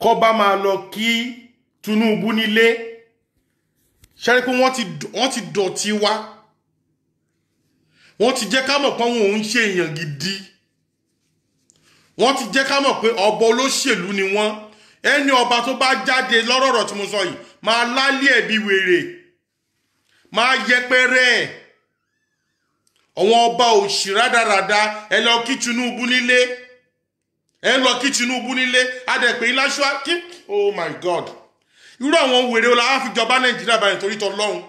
Kọ́ba máa lọ kí Tinubu nílé. Ṣe rí pé wọ́n ti dọ̀tí wa. Wọ́n ti jẹ́ ká mọ̀ pé wọn ò ń ṣe èèyàn gidi. Wọ́n ti jẹ́ ká mọ̀ pé ọba olóṣèlú ni wọ́n. Ẹni ọba tó bá jáde lọ́rọ̀ọ̀rọ̀ tí mo sọ yìí máa lálé ẹ̀bí wèrè, máa yẹpẹrẹ ẹ̀. Àwọn ọba òṣì rádaràda, ẹ lọ kí Tinubu nílé, ẹ lọ kí Tinubu nílé. Adẹ̀pẹ̀ iláṣọ́ kí, oh my God, irú àwọn wèrè la wá fi jọba Nàìjíríà báyìí torí tọlọ́hun.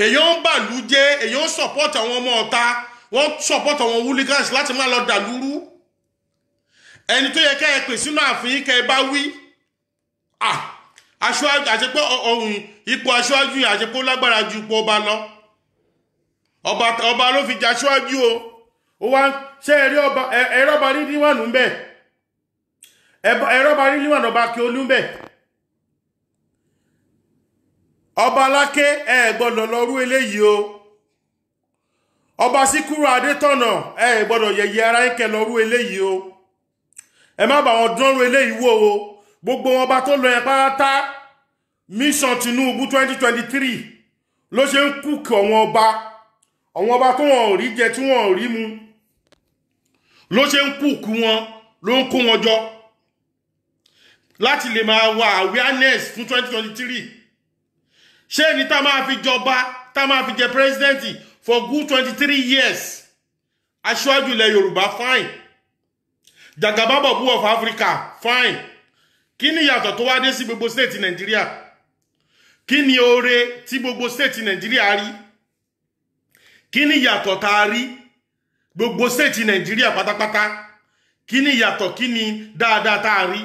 Èèyàn ń bàlú jẹ́, èèyàn ń support àwọn ọmọ ọ̀ta, wọ́n support àwọn hooligans láti má lọ dàlúrú. Ẹni tó yẹ kẹ́ ẹ pè sínú ààfin kẹ́ ẹ bá wí, aṣáájú àti pé ọ̀hún ipò aṣáájú yẹn àti pé ó lágbára ju ipò ọba lọ. Ọba ló fi jẹ aṣáájú o. Ó wá ṣé ẹ rí ọba, ẹ̀rọ ọba rí níwọ̀n ń bẹ̀, ẹ̀rọ ọba rí níwọ̀n ọba kí olú ń bẹ̀. Ọba Aláké ẹ gbọ́dọ̀ lọ rú eléyìí o. Ọba Síkírù Adétọ̀nà ẹ gbọ́dọ̀ yẹ̀yẹ́ ara yín kẹ́ lọ rú eléyìí o. Ẹ má bà wọn dánrú eléyìí wò o. Gbogbo wọn bá tó lọ yẹn pátá, mission Tinubu 2023 ló ṣe ń kúkì àwọn ọba, àwọn ọba tó wọn ò rí jẹ tí wọn ò rí mu ló ṣe ń kúkì wọn, ló ń kó wọn jọ láti lè máa wá awareness fún 2023. Ṣé ẹni tá máa fi jọba, tá máa fi jẹ president for good 23 years, aṣáájú ilẹ̀ Yorùbá fine, Jagaba Babu of Africa fine. Kí ni ìyàtọ̀ tó wá dé sí gbogbo state Nàìjíríà? Kí ni oore tí gbogbo state Nàìjíríà rí? Kí ni ìyàtọ̀ tá a rí gbogbo state Nàìjíríà pátápátá? Kí ni ìyàtọ̀, kí ni dáadáa tá a rí?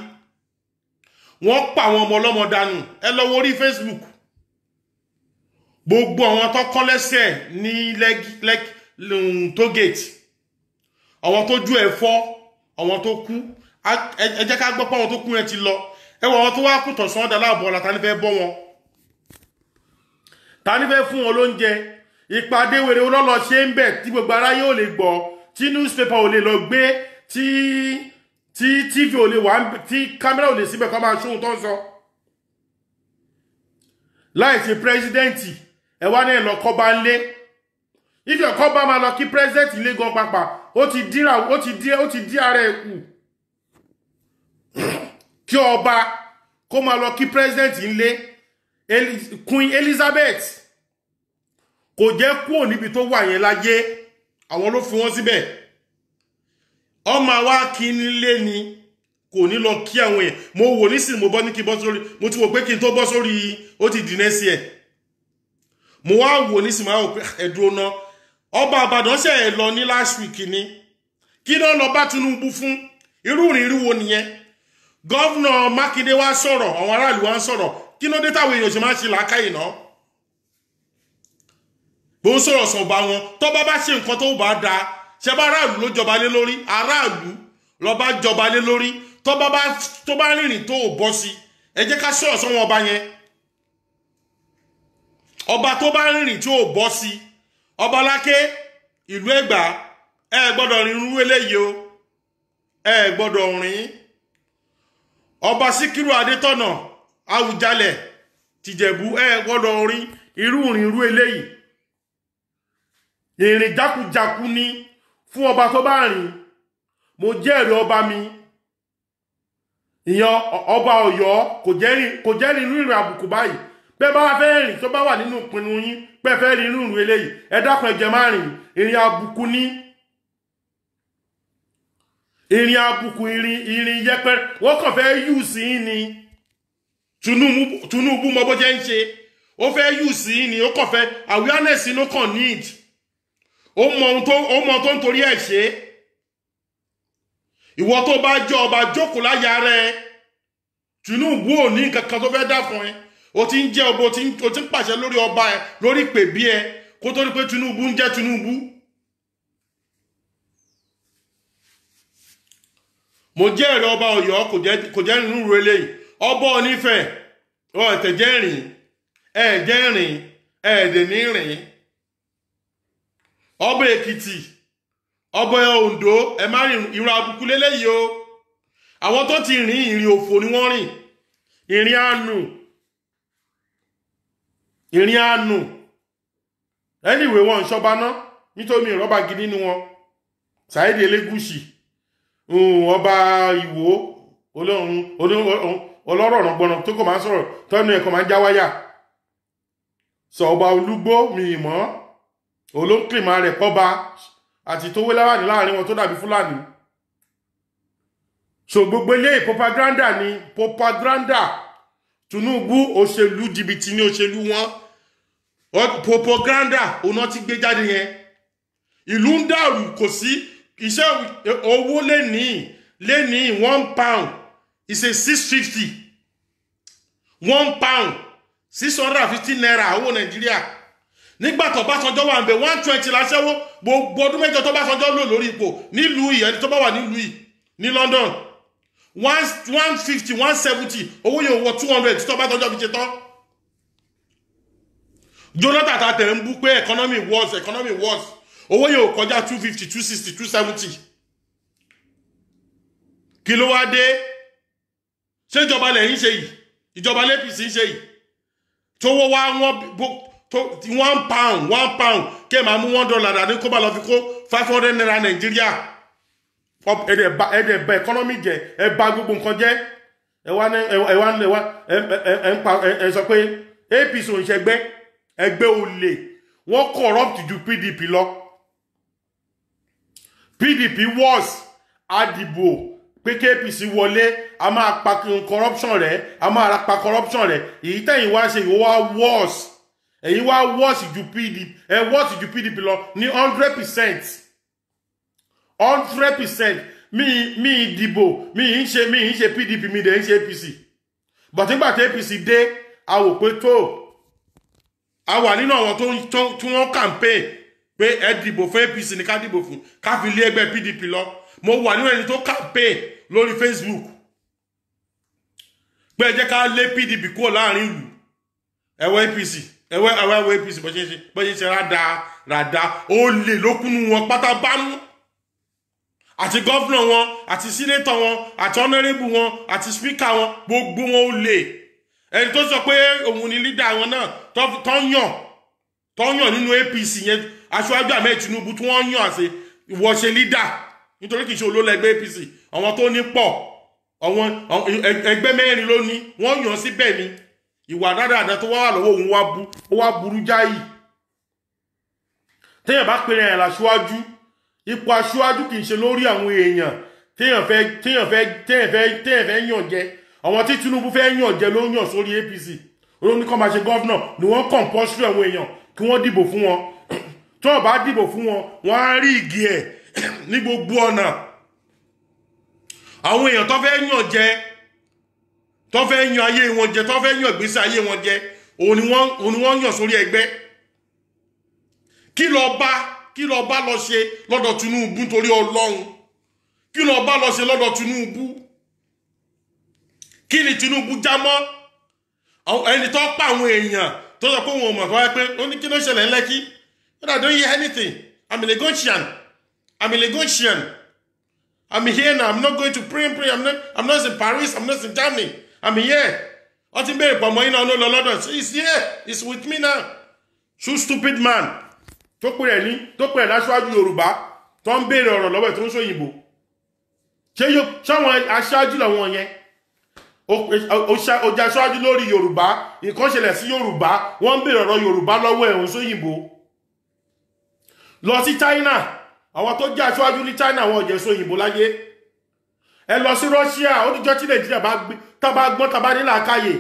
Wọ́n pa àwọn ọmọ ọlọ́mọ dànù. Ẹ lọ wo orí Facebook, gbogbo àwọn tó kọ́ lẹ́sẹ̀ ní toll gate, àwọn tó ju ẹ̀ fọ́, àwọn tó kú. Ẹ jẹ́ ká gbọ́ pé àwọn tó kú yẹn ti lọ. Ẹ wọ àwọn tó wá kú tọ̀sán dà láàbọ̀ ọ̀la. Ta ni fẹ́ bọ́ wọn? Ta ni fẹ́ fún wọn lóúnjẹ? Ìpàdé wèrè olọ́lọ́ ṣe ń bẹ̀ tí gbogbo aráyé ò lè gbọ́, tí newspaper ò lè lọ gbé, tí TV ò lè wà, tí kámẹ́rà ò lè síbẹ̀ kọ́ máa ṣóhun tó ń sọ. Láì ṣe president, ẹ wá ní ẹ̀ lọ kọ́ bá ń lé. If your kọ́ bá máa lọ kí president ilé gan pàpà, ó ti díra, ó ti dí ara ẹ̀ kù. Kí ọba kó máa lọ kí president ńlé. Queen Elizabeth kò jẹ́ kúrò níbi tó wà yẹn láyé, àwọn ló fi wọ́n síbẹ̀. Ọmọ wa kí nílé ni, kò ní lọ kí àwọn èèyàn. Mo wò nísìnyí, mo bọ́ ní kí n bọ́ sórí, mo ti wò pé kí n tó bọ́ sórí, ó ti dìnnẹ́ sí ẹ̀. Mo wá wò nísìnyí, máa wò pé ẹ̀dùn ọ̀nà ọba Ìbàdàn ṣe ẹ̀ lọ ní last week ni. Kí ló lọ bá Tinubu fún? Irú ìrìn wo nìyẹn? Governor Mákindé wá sọ̀rọ̀, àwọn aráàlú wá ń sọ̀rọ̀. Kí ló dé táwọn èèyàn ṣe máa ń ṣe làákàyè náà? Bó ń sọ̀rọ̀ sọ̀ba wọn, tó bá ṣe nǹkan tó bá da, ṣe bá aráàlú ló jọba lé lórí, aráàlú ló bá jọba lé lórí. Tó bá rìnrìn tó ò bọ́ sí, ẹ jẹ́ ká sọ̀rọ̀ sọ́wọ́n ọba yẹn. Ọba tó bá rìnrìn tí ò bọ́ sí, ọba Aláké ìlú Ẹ̀gbá, ẹ gbọ́dọ̀ rìn irú eléyìí o, ẹ gbọ́dọ̀ rìn. Ọba Síkírù Adétọ̀nà Àwùjalẹ̀ tìjẹ̀bú, ẹ gbọ́dọ̀ rìn irú rìn irú eléyìí. Ìrìn jákujàku ni fún ọba tó bá rìn. Mo jẹ́rìí ọba mi, ìyẹn ọba Ọ̀yọ́, kò jẹ́ rìn irú ìrìn àbùkù báyìí. Bẹ́ẹ̀ bá wá fẹ́ rìn, tó bá wà nínú ìpinnu yín pé fẹ́ rìn irú ìrìn eléyìí, ẹ dákun, ẹ jẹ́ má rìn. Ìrìn àbùkù ní, ìrìn àbùkù, ìrìn yẹpẹrẹ, wọ́n kàn fẹ́ yù sí yín ni. Tinubu mọ bó jẹ́ ń ṣe, ó fẹ́ yù sí yín ni, ó kàn fẹ́ awareness ló kàn need. Ó mọ ohun tó ń torí ẹ̀ ṣe. Ìwọ tó bá jẹ́ ọba, jókòó láyà rẹ. Tinubu ò ní nǹkan kan tó fẹ́ dá fún ẹ. O ti ń jẹ́ ọba, o ti ń pàṣẹ lórí ọba ẹ, lórí ìpè bí ẹ kó tó ní pé Tinubu ń jẹ́ Tinubu. Mo jẹ́ ẹ̀rọ ọba Ọ̀yọ́, kò jẹ́ nínú ru eléyìí. Ọba Onífẹ̀ ọ ẹ̀tẹ̀ jẹ́ rìn, ẹ̀ jẹ́ rìn, ẹ̀ dẹ̀ ní rìn. Ọba Èkìtì, ọba Oǹdó, ẹ má rìn irun àbùkù léléyìí o. Àwọn tó ti rìn ìrìn òfò ni wọ́n rìn, ìrìn àánú, ìrìn àánú. Anyway, wọn ń ṣọba ná, nítorí ìrọ́bà gidi nínú wọn. Saheed Elegushi, ọba Ìwó, ọlọ́rọ̀ ọ̀rọ̀gbọ̀nà tó kò máa ń sọ̀rọ̀ tọ́nu ẹ̀kọ́ máa ń já wáyà. Sọ ọba Olúgbó mi ìmọ̀ olóńkìmọ̀ rẹ̀ pọ́ba àti tó wé láwàní láàrin wọn tó dàbí Fúlàní. So gbogbo eléyìí propaganda ni, propaganda. Tinubu òṣèlú jìbìtì ní òṣèlú wọn, propaganda òun ti gbé jáde yẹn. Ìlú ń dàrú, kò sí iṣẹ́, owó lẹ́ni £1 is a 650, £1 ₦650 owó Nàìjíríà. Nígbà tó Ọbásanjọ́ wà ń bẹ, 120 láṣẹ́wó. Gbogbo ọdún 8 tó Ọbásanjọ́ lò lórí ipò nílùú yìí, ẹni tó bá wà nílùú yìí ní London, 150, 170, owó yóò wọ 200 tí Ọbásanjọ́ fi ṣe tán. Jonathan ta tẹ̀ ń bú pé economy worse, economy worse, owó yóò kọjá 250, 260, 270. Kí ló wá dé? Ṣé ìjọba lẹ́yìn ṣe yìí? Ìjọba l'APC ń ṣe yìí, tówó wá wọ́n tó £1, £1, kí ẹ máa mú $1 dání kó bá lọ fi kó ₦500 Nàìjíríà. Ẹ̀dẹ̀ bá economy jẹ́, ẹ bà gbogbo nǹkan jẹ́. Ẹ wá ní ẹ wá ẹ wá ẹ ẹ ń pa ẹ sọ pé APC ò ń ṣẹgbẹ́, ẹgbẹ́ olè. Wọ́n corrupt ju PDP lọ. PDP was àdìbò pé kí APC wọlé, a máa pa corruption rẹ̀, a máa pa corruption rẹ̀. Èyí tẹ̀yìn wá ṣe, ìwọ wá worse, èyí wá worse ju PDP, ẹ worse ju PDP lọ ní 100%, 100%. Mi ìdìbò, mi ń ṣe PDP, mi dẹ̀ ń ṣe APC, but nígbà tí APC dé, a wò pé tó a wà nínú àwọn tó tí wọ́n campaign pé ẹ dìbò fún APC ní ká dìbò fún, ká fi lé ẹgbẹ́ PDP lọ. Mo wà nínú ẹni tó campaign lórí Facebook pé ẹ jẹ́ ká lé PDP kúrò láàrin ìlú. Ẹwọ́ APC, ẹwọ́ APC bó ṣe ṣe rádà rádà, ó lè lókùnú wọn pátá bámú, àti governor wọn, àti senator wọn, àti honourable wọn, àti speaker wọn, gbogbo wọn ó lè. Ẹni tó sọ pé òun ni leader wọn náà tó yàn nínú APC yẹn, Aṣáájú Ahmed Tinubu tí wọ́n yàn àṣẹ ìwọ ṣe leader, nítorí kì í ṣe olólẹ́gbẹ́ APC. Àwọn tó ní pọ̀, àwọn ẹgbẹ́ mẹ́rin ló ní, wọ́n yàn síbẹ̀ ni. Ìwà dáadáa tó wá wà lọ́wọ́ òun wá bú, ó wá burú jáì. Téèyàn bá pèrè ẹ̀ láṣíwájú, ipò aṣíwájú kì í ṣe lórí àwọn èèyàn téèyàn fẹ́ yàn jẹ. Àwọn tí Tinubu fẹ́ yàn jẹ ló yàn sórí APC. Olóhùn ní kọ́ máa ṣe governor ni wọ́n compulsory àwọn èèyàn kí wọ́n dìbò fún wọn. Tí wọ́n bá dìbò fún wọn, wọ́n á rí igi ẹ̀ ní gbogbo ọ̀nà. Àwọn èèyàn tó fẹ́ yàn jẹ, tó fẹ́ yan ayé wọn jẹ, tó fẹ́ yàn ìgbésí ayé wọn jẹ, òun ni wọ́n yàn sórí ẹgbẹ́. Kí lọ bá lọ ṣe lọ́dọ̀ Tinubu? Nítorí Ọlọ́run, kí lọ bá lọ ṣe lọ́dọ̀ Tinubu? Kí ni Tinubu já mọ́? Ẹni tó pa àwọn èèyàn, tó sọ pé òun ò mọ̀ kọ́ ẹ pé ó ní kí ló ṣẹlẹ̀ ń Lẹ́kí. But I don't hear anything. I'm a Lagosian, I'm a Lagosian, I'm here now. I'm not going to pray and pray. I'm not in Paris, I'm not in Germany, I'm here. Wọ́n ti ń béèrè pọ̀ mọ́ iná ló lọ lọ́dọ̀. He's here, he's with me now. So stupid man tó pè rẹ̀ láṣáájú Yorùbá, tó ń béèrè ọ̀rọ̀ lọ́wọ́ ẹ̀, tó ń sòyìnbó. Ṣé yóò ṣáwọn aṣáájú làwọn yẹn? Ó jẹ́ aṣáájú lórí Yorùbá, nǹkan ṣẹlẹ̀ sí Yorùbá, wọ́n ń béèrè ọ̀rọ̀ Yorùbá lọ́wọ́ ẹ̀, ń sóyìnbó. Lọ sí China, àwọn tó jẹ́ aṣáájú ní China, wọn ò jẹ́ sóyìnbó láyé. Ẹ lọ sí Russia. Ó díjọ́ tí Nàìjíríà bá gbé, tá bá gbọ́n, tá bá ní làákàyè,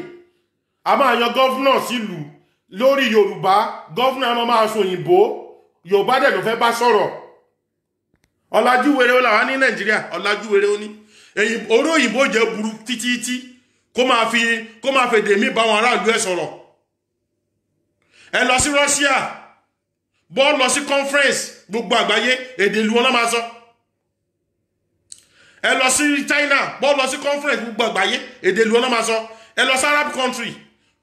a máa yan governor sílùú lórí Yorùbá. Governor máa sọ òyìnbó, Yorùbá dẹ̀ ló fẹ́ bá sọ̀rọ̀. Ọ̀làjú wèrè ó làwọn ní Nàìjíríà? Ọ̀làjú wèrè ó ní orí òyìnbó jẹ́ burú títí tí kó máa fèdè mí bá àwọn aráàlú ẹ̀ sọ̀rọ̀. Ẹ lọ sí Russia, bọ́ lọ sí conference gbogbo àgbáyé, èdè ìlú wọn náà máa sọ. Ẹ lọ sí China, bọ́ lọ sí conference gbogbo àgbáyé, èdè ìlú wọn náà máa sọ. Ẹ lọ sí Arab country,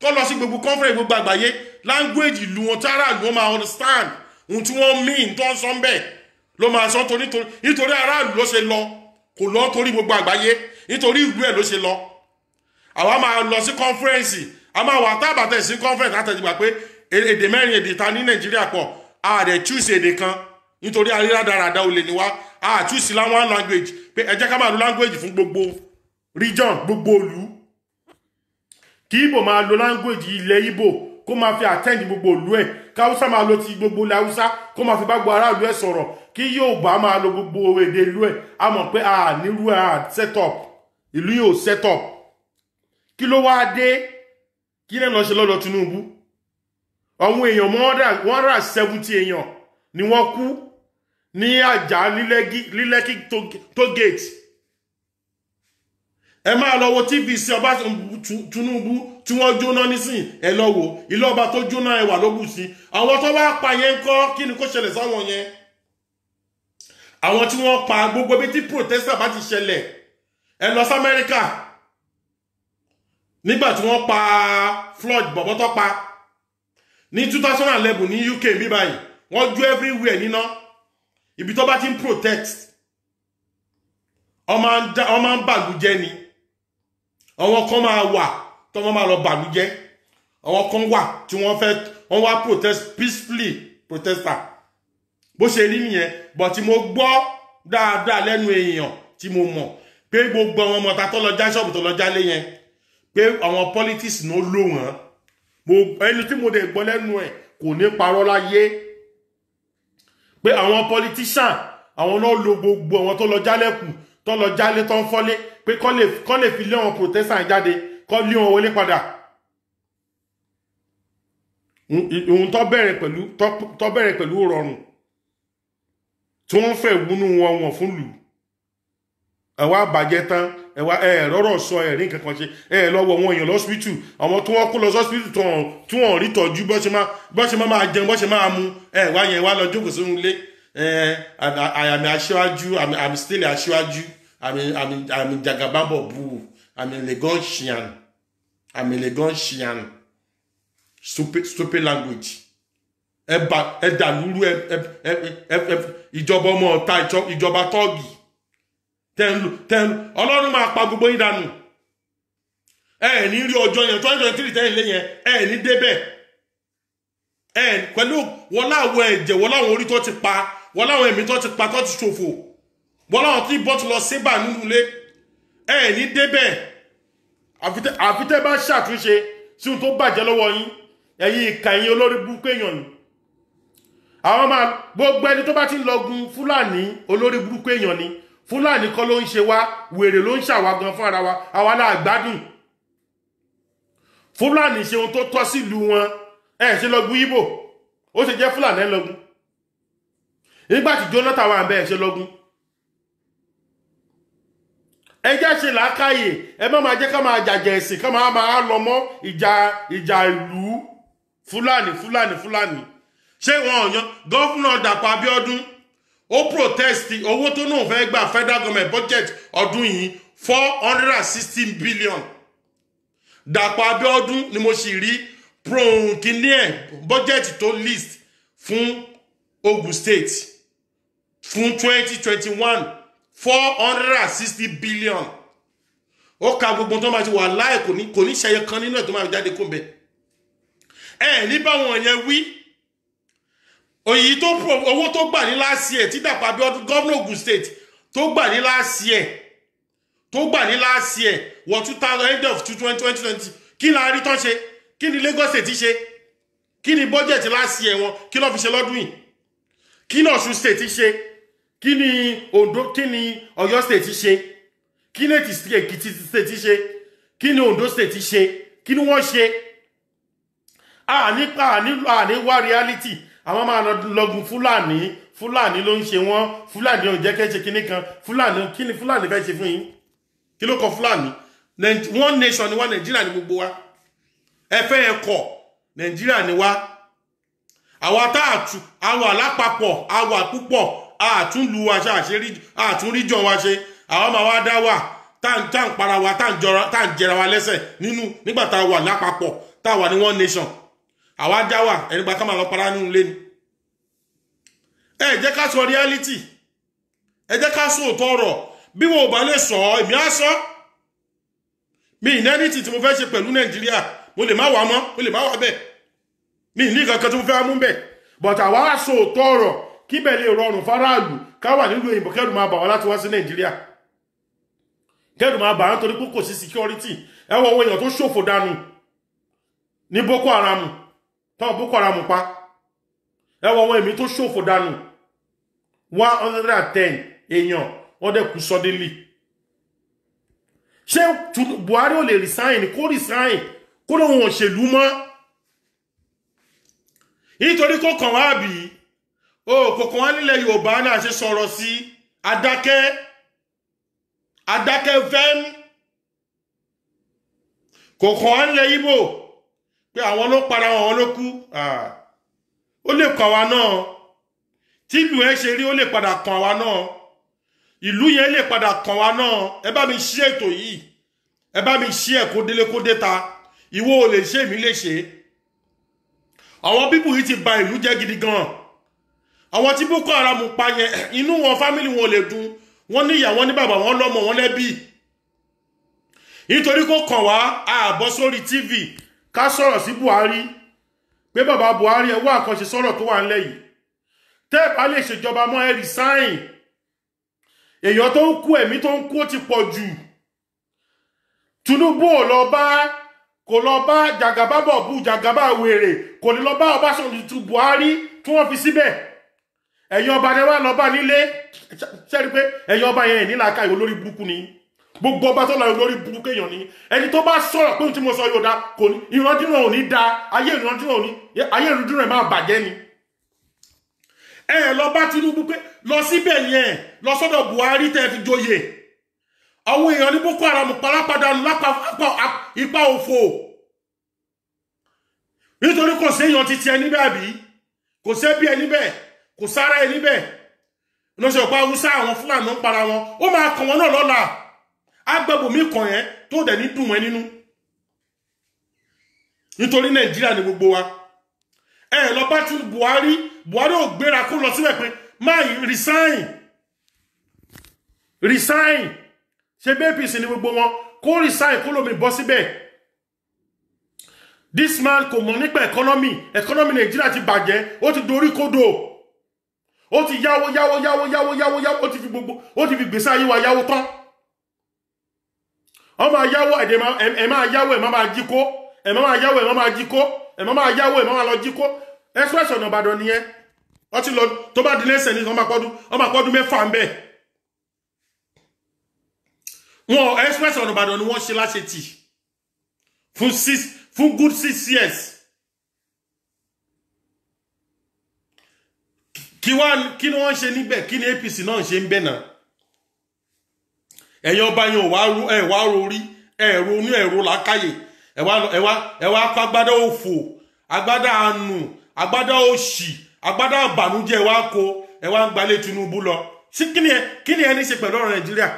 kọ́ lọ sí gbogbo conference gbogbo àgbáyé, language ìlú wọn tí aráàlú wọn máa understand ohun tí wọ́n mean tó ń sọ ń bẹ̀ ló máa sọ, torí nítorí aráàlú ló ṣe lọ, kò lọ torí gbogbo àgbáyé. Nítorí ìlú ẹ̀ ló ṣe lọ. Àwa máa lọ sí conference, a máa wà tábàtẹ̀ sí conference látẹ̀jìgbà pé èdè mẹ́rin èdè ta ní Nàìjíríà pọ̀. A dẹ̀ choose èdè kan nítorí arírádaràda olè ní wá. A choose one language pé ẹ jẹ́ ká máa lo language fún gbogbo region, gbogbo ìlú. Kí Ìgbò máa lo language ilẹ̀ Ìgbò kó máa fi attend gbogbo ìlú ẹ̀, káwúsá máa lo ti gbogbo ilẹ̀ Haúsá kó máa fi bá gbogbo aráàlú ẹ̀ sọ̀rọ̀, kí Yorùbá máa lo gbogbo èdè ìlú ẹ̀. A mọ̀ pé a nírú ẹ̀, a set up ìlú yóò set up. Kí ló wá dé? Kí lè lọ ṣe lọ́dọ̀ Tinubu? Àwọn èèyàn 170 èèyàn ni wọ́n kú ní Àjà ní Lekki toll gate. Ẹ máa lọ wo TVC ọba Tinubu tí wọ́n jóná nísìn. Ẹ lọ wo ilé ọba tó jóná, ẹwà ló bù sí. Àwọn tó bá pa yẹn ń kọ́? Kí ni kó ṣẹlẹ̀ sáwọn yẹn, àwọn tí wọ́n pa? Gbogbo bí tí protester bá ti ṣẹlẹ̀, ẹ lọ sí Amẹ́ríkà nígbà tí wọ́n pa Floyd bọ̀bọ́ tó pa ní 2011. Ní UK bí báyìí, wọ́n jó everywhere níná. Ibi tó bá ti ń protest, wọ́n máa ń bàlújẹ́ ni. Àwọn kan máa wà tó wọ́n máa lọ bàlújẹ́, àwọn kan wà tí wọ́n fẹ́ wọ́n wá protest peacefully, protester. Bó ṣe rí nìyẹn. But tí mo gbọ́ dáadáa lẹ́nu èèyàn tí mo mọ̀ pé gbogbo àwọn ọmọ ta tó lọ já ṣọ́ọ̀bù, tó lọ jálé yẹn, pé àwọn politics ló lò wọ́n. Mo ẹni tí mo dẹ̀ gbọ́ lẹ́nu ẹ̀ kò ní parọ́ láyé pé àwọn politician, àwọn náà lo gbogbo àwọn tó lọ jálẹ̀kù, tó lọ jálé, tó ń fọ́lé, pé kọ́ lè fi lé àwọn protester jáde, kọ́ lé wọn wọlé padà. Ohun tó bẹ̀rẹ̀ pẹ̀lú rọrùn tí wọ́n fẹ́ wúnú wọn wọ̀n fún lù, ẹ wá bàjẹ́ tán. Ẹ wá ẹ rọ́rọ̀ sọ, ẹ rí nǹkan kan ṣe. Ẹ lọ́wọ́ àwọn èèyàn lọ́sibítù, àwọn tí wọ́n kó lọ sọ́sibítù tí wọ́n rí tọ́jú, bọ́ ṣe máa jẹun, bọ́ ṣe máa mu. Ẹ wá yẹn wá lọ jókòó sínú ilé. Ẹ àmì aṣíwájú, àmì still aṣíwájú, àmì jagababo bu, àmì Lagosian, àmì Lagosian. Stupid, stupid language. Ẹ bá ẹ dàlúrú, ẹ ẹ ẹ ẹ ìjọba ọmọ ọ̀tá, ìjọba tọ́ọ̀gì tẹ́ńlù tẹ́ńlù. Ọlọ́run máa pa gbogbo yín dànù. Ẹ ní rí ọjọ́ yẹn, 2023 tẹ́yìn lé yẹn, ẹ ní débẹ̀. Ẹ pẹ̀lú wọn láwọn ẹ̀jẹ̀ wọn, láwọn orí tó ti pa wọn, láwọn ẹ̀mí tó ti pa, tó ti ṣòfò wọn, láwọn tí bọ́ ti lọ síbà nínú ilé, ẹ ní débẹ̀. Àfi tẹ́ bá ṣàtúnṣe sí ohun tó bàjẹ́ lọ́wọ́ yín. Ẹ̀yin ìkà, ẹ̀yin olórí burúkú èèyàn ni. Àwọn máa gbogbo ẹni tó bá ti ń lọgun Fúlàní, olórí burúkú èèyàn ni. Fúlàní kọ́ ló ń ṣe wá, wèrè ló ń ṣàwá gan fún ara wa. Àwa náà gbádùn. Fúlàní ṣe ohun tó tọ́ sílùú wọn. Ẹ ṣe lọgun Ìgbò, ó ṣe jẹ́ Fúlàní ẹ lọgun? Nígbà tí Jonathan wà bẹ́ẹ̀, ṣe lọgun? Ẹ jẹ́ ṣe làákàyè. Ẹ má máa jẹ́ ká máa jàjẹ̀ ẹ̀sìn, ká máa lọ mọ́ ìjà ìlú. Fúlàní, Fúlàní, Fúlàní, ṣé wọn ò yan governor Dàpọ̀ Abíọ́dún? Ó protest owó tó náà fẹ́ gbà, federal government budget ọdún yìí, 460 billion. Dàpọ̀ Abíọ́dún ni mo sì rí pro kíní ẹ̀, budget tó list fún Ogun State fún 2021, 460 billion. Ó ka gbogbo tó máa ti wà láì kò ní ṣẹyẹ kan nínú ẹ̀ tó máa fi jáde kó ń bẹ. Ẹ ní báwọn yẹn wí òyì tó owó tó gbà ní last year tí Dàpọ̀ Abíọ́dún, governor Ogun State, tó gbà ní last year, tó gbà ní last year wọ two thousand, end of two twenty twenty twenty. Kí la rí tán ṣe? Kí ni Lagos State ṣe? Kí ni budget last year wọn? Kí ló fi ṣe lọ́dún yìí? Kí ni Ọ̀ṣun State ṣe? Kí ni Ondo, kí ni Ọ̀yọ́ State ṣe? Kí ni Èkìtì State ṣe? Kí ni Ondo State ṣe? Kí ni wọ́n ṣe? Àní àní àní wá reality. Àwọn máa lọgun Fúlàní. Fúlàní ló ń ṣe wọ́n, Fúlàní ò jẹ́ kẹ́ ṣe kinní kan. Fúlàní, kí ni Fúlàní fẹ́ ṣe fún yín? Kí ló kọ Fúlàní? One nation ni wá, Nàìjíríà ni gbogbo wa. Ẹ fẹ́ ẹ kọ̀, Nàìjíríà ni wá. Àwa tá àtú àwa lápapọ̀, àwa púpọ̀, àtúnlu wa ṣe, àṣírí àtúnríjọ wa ṣe. Àwọn máa wá dá wà tá à ń para wa, tá à ń jẹra wa lẹ́sẹ̀ nínú nígbà tá a wà lápapọ̀, tá a wà ní one nation. Àwa já wà ẹni gba ká máa lọ para nínú ilé ni. Ẹ jẹ́ ká sọ reality, ẹ jẹ́ ká sọ òótọ́ ọ̀rọ̀. Bí wọn ò bá lè sọ ọ́, èmi á sọ. Mi ní anything tí mo fẹ́ ṣe pẹ̀lú Nàìjíríà. Mo lè má wà mọ́, mo lè má wà bẹ́ẹ̀. Mi ní kankan tí mo fẹ́ mú bẹ́ẹ̀. But àwa wá sọ òótọ́ ọ̀rọ̀ kí bẹ́ẹ̀ lè rọrùn fáráàlú ká wà nílùú òyìnbó, kẹ́rù máa bà wá láti wá sí Nàìjíríà. Kẹ́rù máa bà wá nítorí pé kò sí security. Ẹ wo àwọn èèyàn tó ṣòfò dànù ní Boko Haram, táwọn Boko Haram pa. Ẹ wo àwọn èmi tó ṣòfò dànù, 110 èèyàn wọ́n dẹ̀ kú suddenly. Ṣé Buhari ò lè resign? Kó resign, kó lóun òṣèlú mọ́, nítorí kó kàn wá bí o kò kàn wá nílẹ̀ Yorùbá náà ṣe sọ̀rọ̀ sí adákẹ́ adákẹ́ fẹ́m. Kò kàn wá nílẹ̀ Ìgbò pé àwọn ló para wọn, àwọn ló kú. Ó lè kàn wá náà. Tí ìlú ẹ ṣe rí, ó lè padà kàn wá náà. Ìlú yẹn lè padà kàn wá náà. Ẹ bá mi ṣí ètò yìí, ẹ bá mi ṣí ẹ, kó délé kó dé ta. Ìwọ ò lè ṣe, èmi lè ṣe. Àwọn people yìí ti ba ìlú jẹ́ gidi gan. Àwọn tí Boko Haram pa yẹn, inú wọn, family wọn ò lè dùn. Wọ́n ní ìyá, wọ́n ní bàbá, wọ́n lọ́mọ, wọ́n lẹ́bí. Nítorí kó kàn wá, àbọ̀ sórí TV ká sọ̀rọ̀ sí Buhari pé bàbá Buhari, ẹ wá àkànṣe sọ̀rọ̀ tó wà ńlẹ̀ yìí. Tẹ́ ẹ bá lè ṣèjọba mọ́, ẹ resign. Èèyàn tó ń kú, ẹ̀mí tó ń kú, ó ti pọ̀ jù. Tinubu ò lọ bá, kò lọ bá Jàgàbá bọ̀ bú Jàgàbá wèrè, kò ní lọ bá Ọbásanjọ́ tu Buhari tí wọ́n fi síbẹ̀. Ẹ̀yin ọba ni wá lọ bá nílé. Ṣẹ́rí pé ẹ̀yin ọba yẹn ní làákàyè, olórí burúkú ni gbogbo ọba tó lọ, olórí burúkú èèyàn ni. Ẹni tó bá sọ̀rọ̀ pé ohun tí mo sọ yóò da, kò ní ìrandíran, ò ní da ayé, ìrandíran ò ní ayé, ìrandíran ẹ̀ máa bàjẹ́ ni. Ẹ lọ bá Tinubu pé lọ síbẹ̀ yẹn, lọ sọ́dọ̀ Buhari tẹ́ fi joyè. Àwọn èèyàn ní Boko Haram palápadànù lápá ipa òfò, nítorí kò séèyàn ti tiẹ̀ níbẹ̀, àbí kò sẹ́bí ẹ níbẹ̀, kò sára ẹ níbẹ̀. Lọ́sọ̀ ọ̀pá Haúsá, àwọn Fúlàní ń para wọn. Ó máa kàn wọ́n náà lọ́la. Agbẹ́bòmí kàn yẹn tó dẹ̀ ní dùn wọn nínú, nítorí Nàìjíríà ni gbogbo wa. Ẹ lọ bá tún Buhari. Buhari ò gbéra kó lọ síbẹ̀ pé máa resign, resign. Ṣe bí APC ni gbogbo wọn, kó resign, kó lómi bọ́ síbẹ̀. This man kò mọ̀ nípa economy. Economy Nàìjíríà ti bàjẹ́, ó ti dorí kodò. Ó ti yáwó yáwó yáwó yáwó yáwó yáwó, ó ti fi gbogbo, ó ti fi gbèsè ayé wa yáwó tán. Ọ máa yáwó, ẹ máa yáwó, ẹ máa máa jí kó, ẹ máa máa yáwó, ẹ máa máa jí kó, ẹ máa máa yáwó, ẹ máa máa lọ jí kó. Express ọ̀nà Ìbàdàn nìyẹn. Wọ́n ti lọ, tó bá di lẹ́sẹ̀ ní wọ́n máa pọ́dún 6 ń bẹ̀. Wọn express ọ̀nà Ìbàdàn ni wọ́n ṣe láṣetì fún good 6 years. Kí wá, kí ni wọ́n ṣe níbẹ̀? Kí ni APC náà ṣe ń bẹ̀ náà? Ẹ̀yin ọba yẹn ò wá, ẹ̀ wá rorí, ẹ̀ ronú, ẹ̀ ro làákàyè. Ẹ wá kó agbádá òfò, agbádá àánú, agbádá òṣì, agbádá ìbànújẹ́, ẹ wá kó, ẹ wá ń gbalé Tinubu lọ sí. Kí ni ẹ ní ṣe pẹ̀lú ọ̀rọ̀ Nàìjíríà?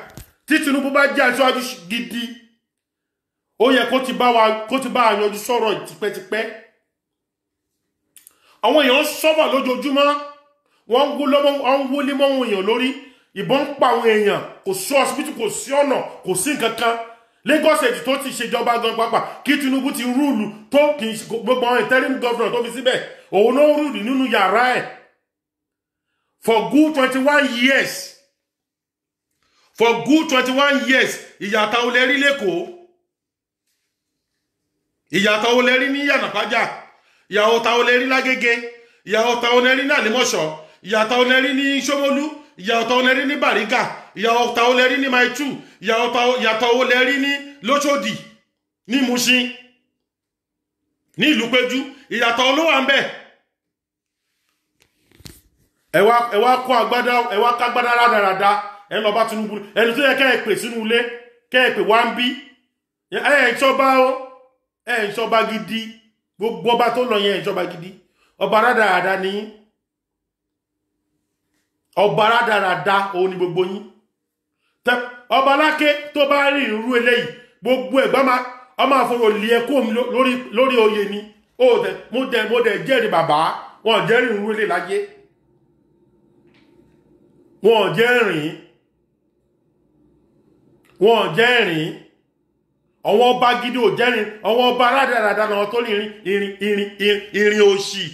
Tí Tinubu bá jẹ́ aṣáájú gidi, ó yẹ kó ti bá wa, kó ti bá a yanjú sọ̀rọ̀ tipẹ́tipẹ́. Àwọn èèyàn ń sọ́fà lójoojúmọ́, wọ́n ń wọlé mọ́ àwọn èèyàn lórí, ìbọn ń pa àwọn èèyàn, kò sí hospital, kò sí ọ̀nà, kò sí nǹkan kan. Lagos State tó ti ṣèjọba gan pápá, kí Tinubu ti rule tó, kì í gbogbo àwọn interim governor tó fi síbẹ̀, òun ló ń rule nínú yàrá ẹ̀ for good 21 years, for good 21 years. Ìyàtọ̀ olè rí lẹ́kọ̀ọ́, ìyàtọ̀ olè rí ní Yànàpájà, ìyàtọ̀ olè rí lágége, ìyàtọ̀ olè rí ní Àlímọ̀ṣọ́, ìyàtọ̀ olè rí ní Ṣómólú, ìyàtọ̀ olè rí ní Bàrígà, ìyàtọ̀ olè rí ní Mile 2, ìyàtọ̀ olè rí ní Lóṣòdì, ní Mushin, ní ìlú Péjú, ìyàtọ̀ olówà ń bẹ. Ẹ wá kó agbádá, ẹ wá kágbádá rádaràda, ẹ lọ bá Tinubu. Ẹni tó yẹ kẹ́ ẹ pè sínú ilé, kẹ́ ẹ pè wá ń bí, ẹ ẹ ìṣọba ó, ẹ ìṣọba gidi. Gbogbo ọba tó lọ yẹn, ìṣọba gidi, ọba rádaràda ní, ọba rádaràda òun ni gbogbo yín. Ọba aláké tó bá rí irú eléyìí, gbogbo ẹ̀gbọ́n máa ọmọ àfọwọ́ lé ẹ kó lórí oyè ni. Ó dẹ mo dẹ jẹ́rìí bàbá wọn, jẹ́rìí irú eléyìí láyé wọn, jẹ́rìí wọn, jẹ́rìí. Àwọn ọba gidi ò jẹ́rin, àwọn ọba rádaràda náà tó ní irin irin irin irin òṣì,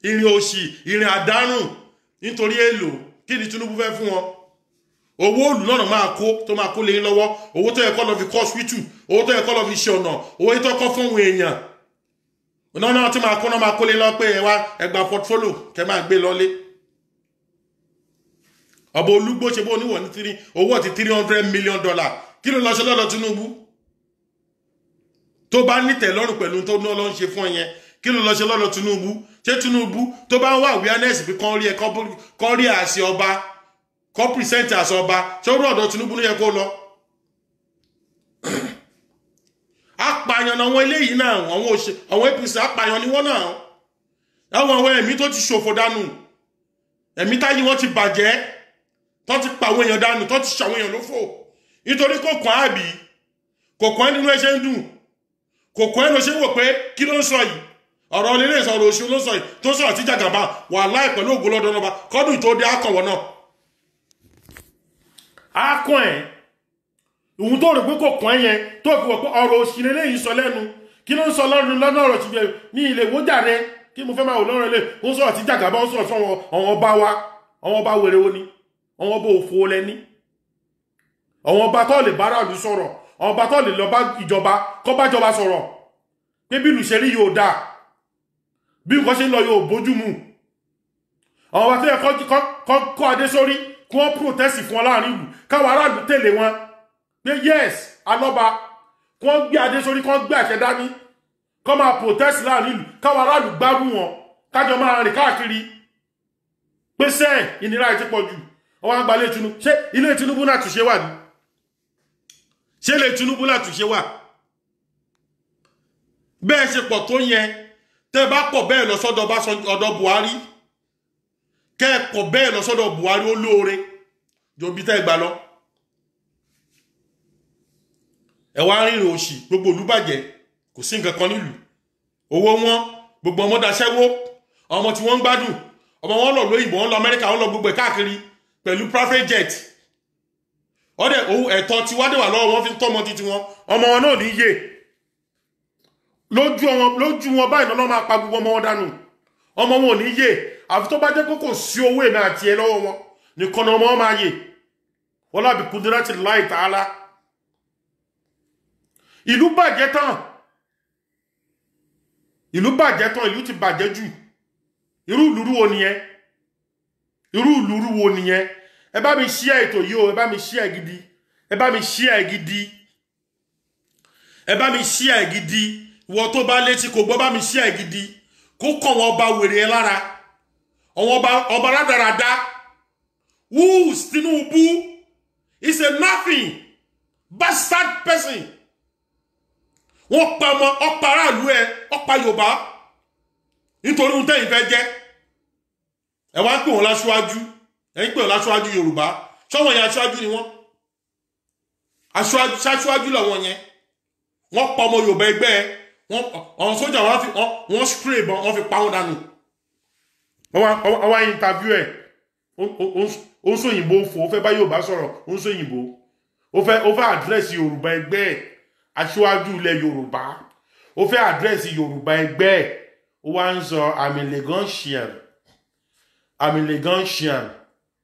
irin òṣì, irin àdánù. Nítorí èlò kí ni Tinubu fẹ́ fún wọn? Owó òlù náà máa kó tó máa kó lé lọ́wọ́. Owó tó yẹ kó lọ fi kọ́ hospital, owó tó yẹ kó lọ fi ṣe ọ̀nà, owó tó kọ́ fún òun èèyàn náà tí máa kó náà máa kó lé lọ pé ẹ wá ẹgbà portfolio kẹ máa gbé lọlé. Ọba Olúgbó ṣe bó oníwọ̀ ní tírí owó ti $300 million. Kí ló lọ ṣe lọ́dọ̀ Tinubu? Tó bá nítẹ̀ lọ́rùn pẹ̀lú tó ní ọlọ́run ṣe fún ẹ yẹn, kí ló lọ ṣe lọ́dọ̀ Tinubu? Ṣé Tinubu tó bá ń wá awareness bí kán rí ẹ kán rí àṣẹ ọba, kán present àṣẹ ọba, ṣé ó rí ọ̀dọ̀ Tinubu ló yẹ kó lọ? Apààyàn àwọn eléyìí náà, àwọn APC apààyàn ni wọ́n náà. Àwọn ẹ̀mí tó ti ṣòfò dànù, ẹ̀mí táyé wọ́n ti bàjẹ́, tó ti pa àwọn èèyàn dànù, tó ti ṣàwọn èèyàn lófò. Nítorí kò kàn ábí, kò kàn nínú ẹ ṣe ń dùn, kò kàn ẹ́ ló ṣe ń wò pé kí ló ń sọ yìí, ọ̀rọ̀ ilé ìsọ̀rọ̀ oṣù ló ń sọ yìí tó sọ̀rọ̀ tí Jàgàbá wà láì pẹ̀lú ògo lọ́dọ̀ ọba kọ́dún tó dé akọ̀wọ̀ náà. Akọ̀ ẹ̀ òun tó rò pé kò kàn ẹ́ yẹn tó fi wọ̀ pé ọ̀rọ̀ òṣì lélẹ́yìí sọ lẹ́nu, kí ló ń sọ lọ́rùn lọ́nà ọ̀rọ̀ ti bẹ̀rẹ̀ ní ilé ìwójàre kí mo fẹ́ máa wò lọ́rùn ilé ó ń sọ̀rọ̀ tí Jàgàbá ó ń sọ̀rọ̀ fún àwọn ọba wa, àwọn ọba wèrè wo ni, àwọn ọba òfo lẹ́ni, àwọn ọba tó lè bá aráàlú sọ̀rọ̀, àwọn ọba tó lè lọ bá ìjọba kó bá ìjọba sọ̀rọ̀ pé bí ìlú ṣe rí yóò dáa, bí nǹkan ṣe ń lọ yóò bójú mu. Àwọn ọba tó yẹ kọ́ adé sórí kí wọ́n protest fún wọn láàrin ìlú káwọn aráàlú tẹ̀lé wọn pé yes alọ́ba, kí wọ́n gbé adé sórí, kí wọ́n gbé àṣẹ dání, kí wọ́n máa protest láàrin ìlú káwọn aráàlú gbárù wọn kájọ máa rìn káàkiri pé sẹ́ẹ̀ ìnira ẹ̀ ti pọ̀ jù. Wọ́n á gba ilé Tinubu. Ṣé ilé Tinubu náà túnṣe wà ní? Ṣé ilé Tinubu náà túnṣe wà? Bẹ́ẹ̀ ṣe pọ̀ tó yẹn, tẹ́ bá pọ̀ bẹ́ẹ̀ lọ sọ́dọ̀ ọ̀dọ̀ Buhari, kẹ́ ẹ pọ̀ bẹ́ẹ̀ lọ sọ́dọ̀ Buhari ó lóore jọ bí tẹ́ ẹ gbà lọ. Ẹ wá rìnrìn òṣì, gbogbo ìlú bàjẹ́, kò sí nǹkan kan nílùú. Owó wọn, gbogbo ọmọ daṣẹ́wó, ọmọ tí wọ́n ń gbádùn, ọmọ wọn lọ lóyìnbó, wọn lọ Amẹ́ríkà, wọn lọ gbogbo ẹ̀ káàkiri pẹ̀lú private jet. Ọdẹ òun ẹ̀tọ́ tí wá dé wà lọ́wọ́ wọn fi ń tọ́mọ títí wọn, ọmọ wọn náà ní yé. Lójú wọn báyìí lọ́nà máa pa gbogbo ọmọ wọn dànù. Ọmọ wọn ò ní yé, àfi tó bá jẹ́ kó kò sí owó èmi àti ẹ lọ́wọ́ wọn nìkan ni ọmọ wọn máa yè. Wọ́n lábì kúndúrátì láì tààlà. Ìlú bàjẹ́ tán, ìlú bàjẹ́ tán, ìlú ti bàjẹ́ jù. Irú ìlú wo nìyẹn? Irú ìlú wo nìyẹn? Ẹ bá mi share ètò yìí o, ẹ bá mi share gidi, ẹ bá mi share gidi, ẹ bá mi share gidi. Ìwọ tó bá létí kò gbọ́, bá mi share gidi. Kó kàn wọ́n ọba wèrè ẹ lára, àwọn ọba rádaràda. Who's Tinubu is a nothing bastard person. Wọ́n pa ọmọ ọ̀pá aráàlú ẹ, ọ̀pá Yorùbá nítorí ohun tẹ́yìn fẹ́ jẹ́. Ẹ wá ń pè wọ́n láṣíwájú, ẹ ń pè wọ́n láṣíwájú Yorùbá. Ṣọ́wọ́n yẹn aṣíwájú ni wọ́n? Aṣíwájú làwọn yẹn. Wọ́n pa ọmọ Yorùbá ẹgbẹ́ ẹ, àwọn sójà wọ́n spray ìbọn, wọ́n fi pa wọ́n dànù. Wọ́n wá interview ẹ̀, ó ń sòyìnbó fò, ó fẹ́ bá Yorùbá sọ̀rọ̀, ó ń sòyìnbó, ó fẹ́ àdírẹ́sì Yorùbá ẹgbẹ́ ẹ̀, aṣíwájú ilẹ̀ Yorùbá, ó fẹ́ àdírẹ́sì Yorùbá ẹgbẹ́ ẹ̀. Ó wá ń sọ, I'm a Lagosian, I'm a Lagosian,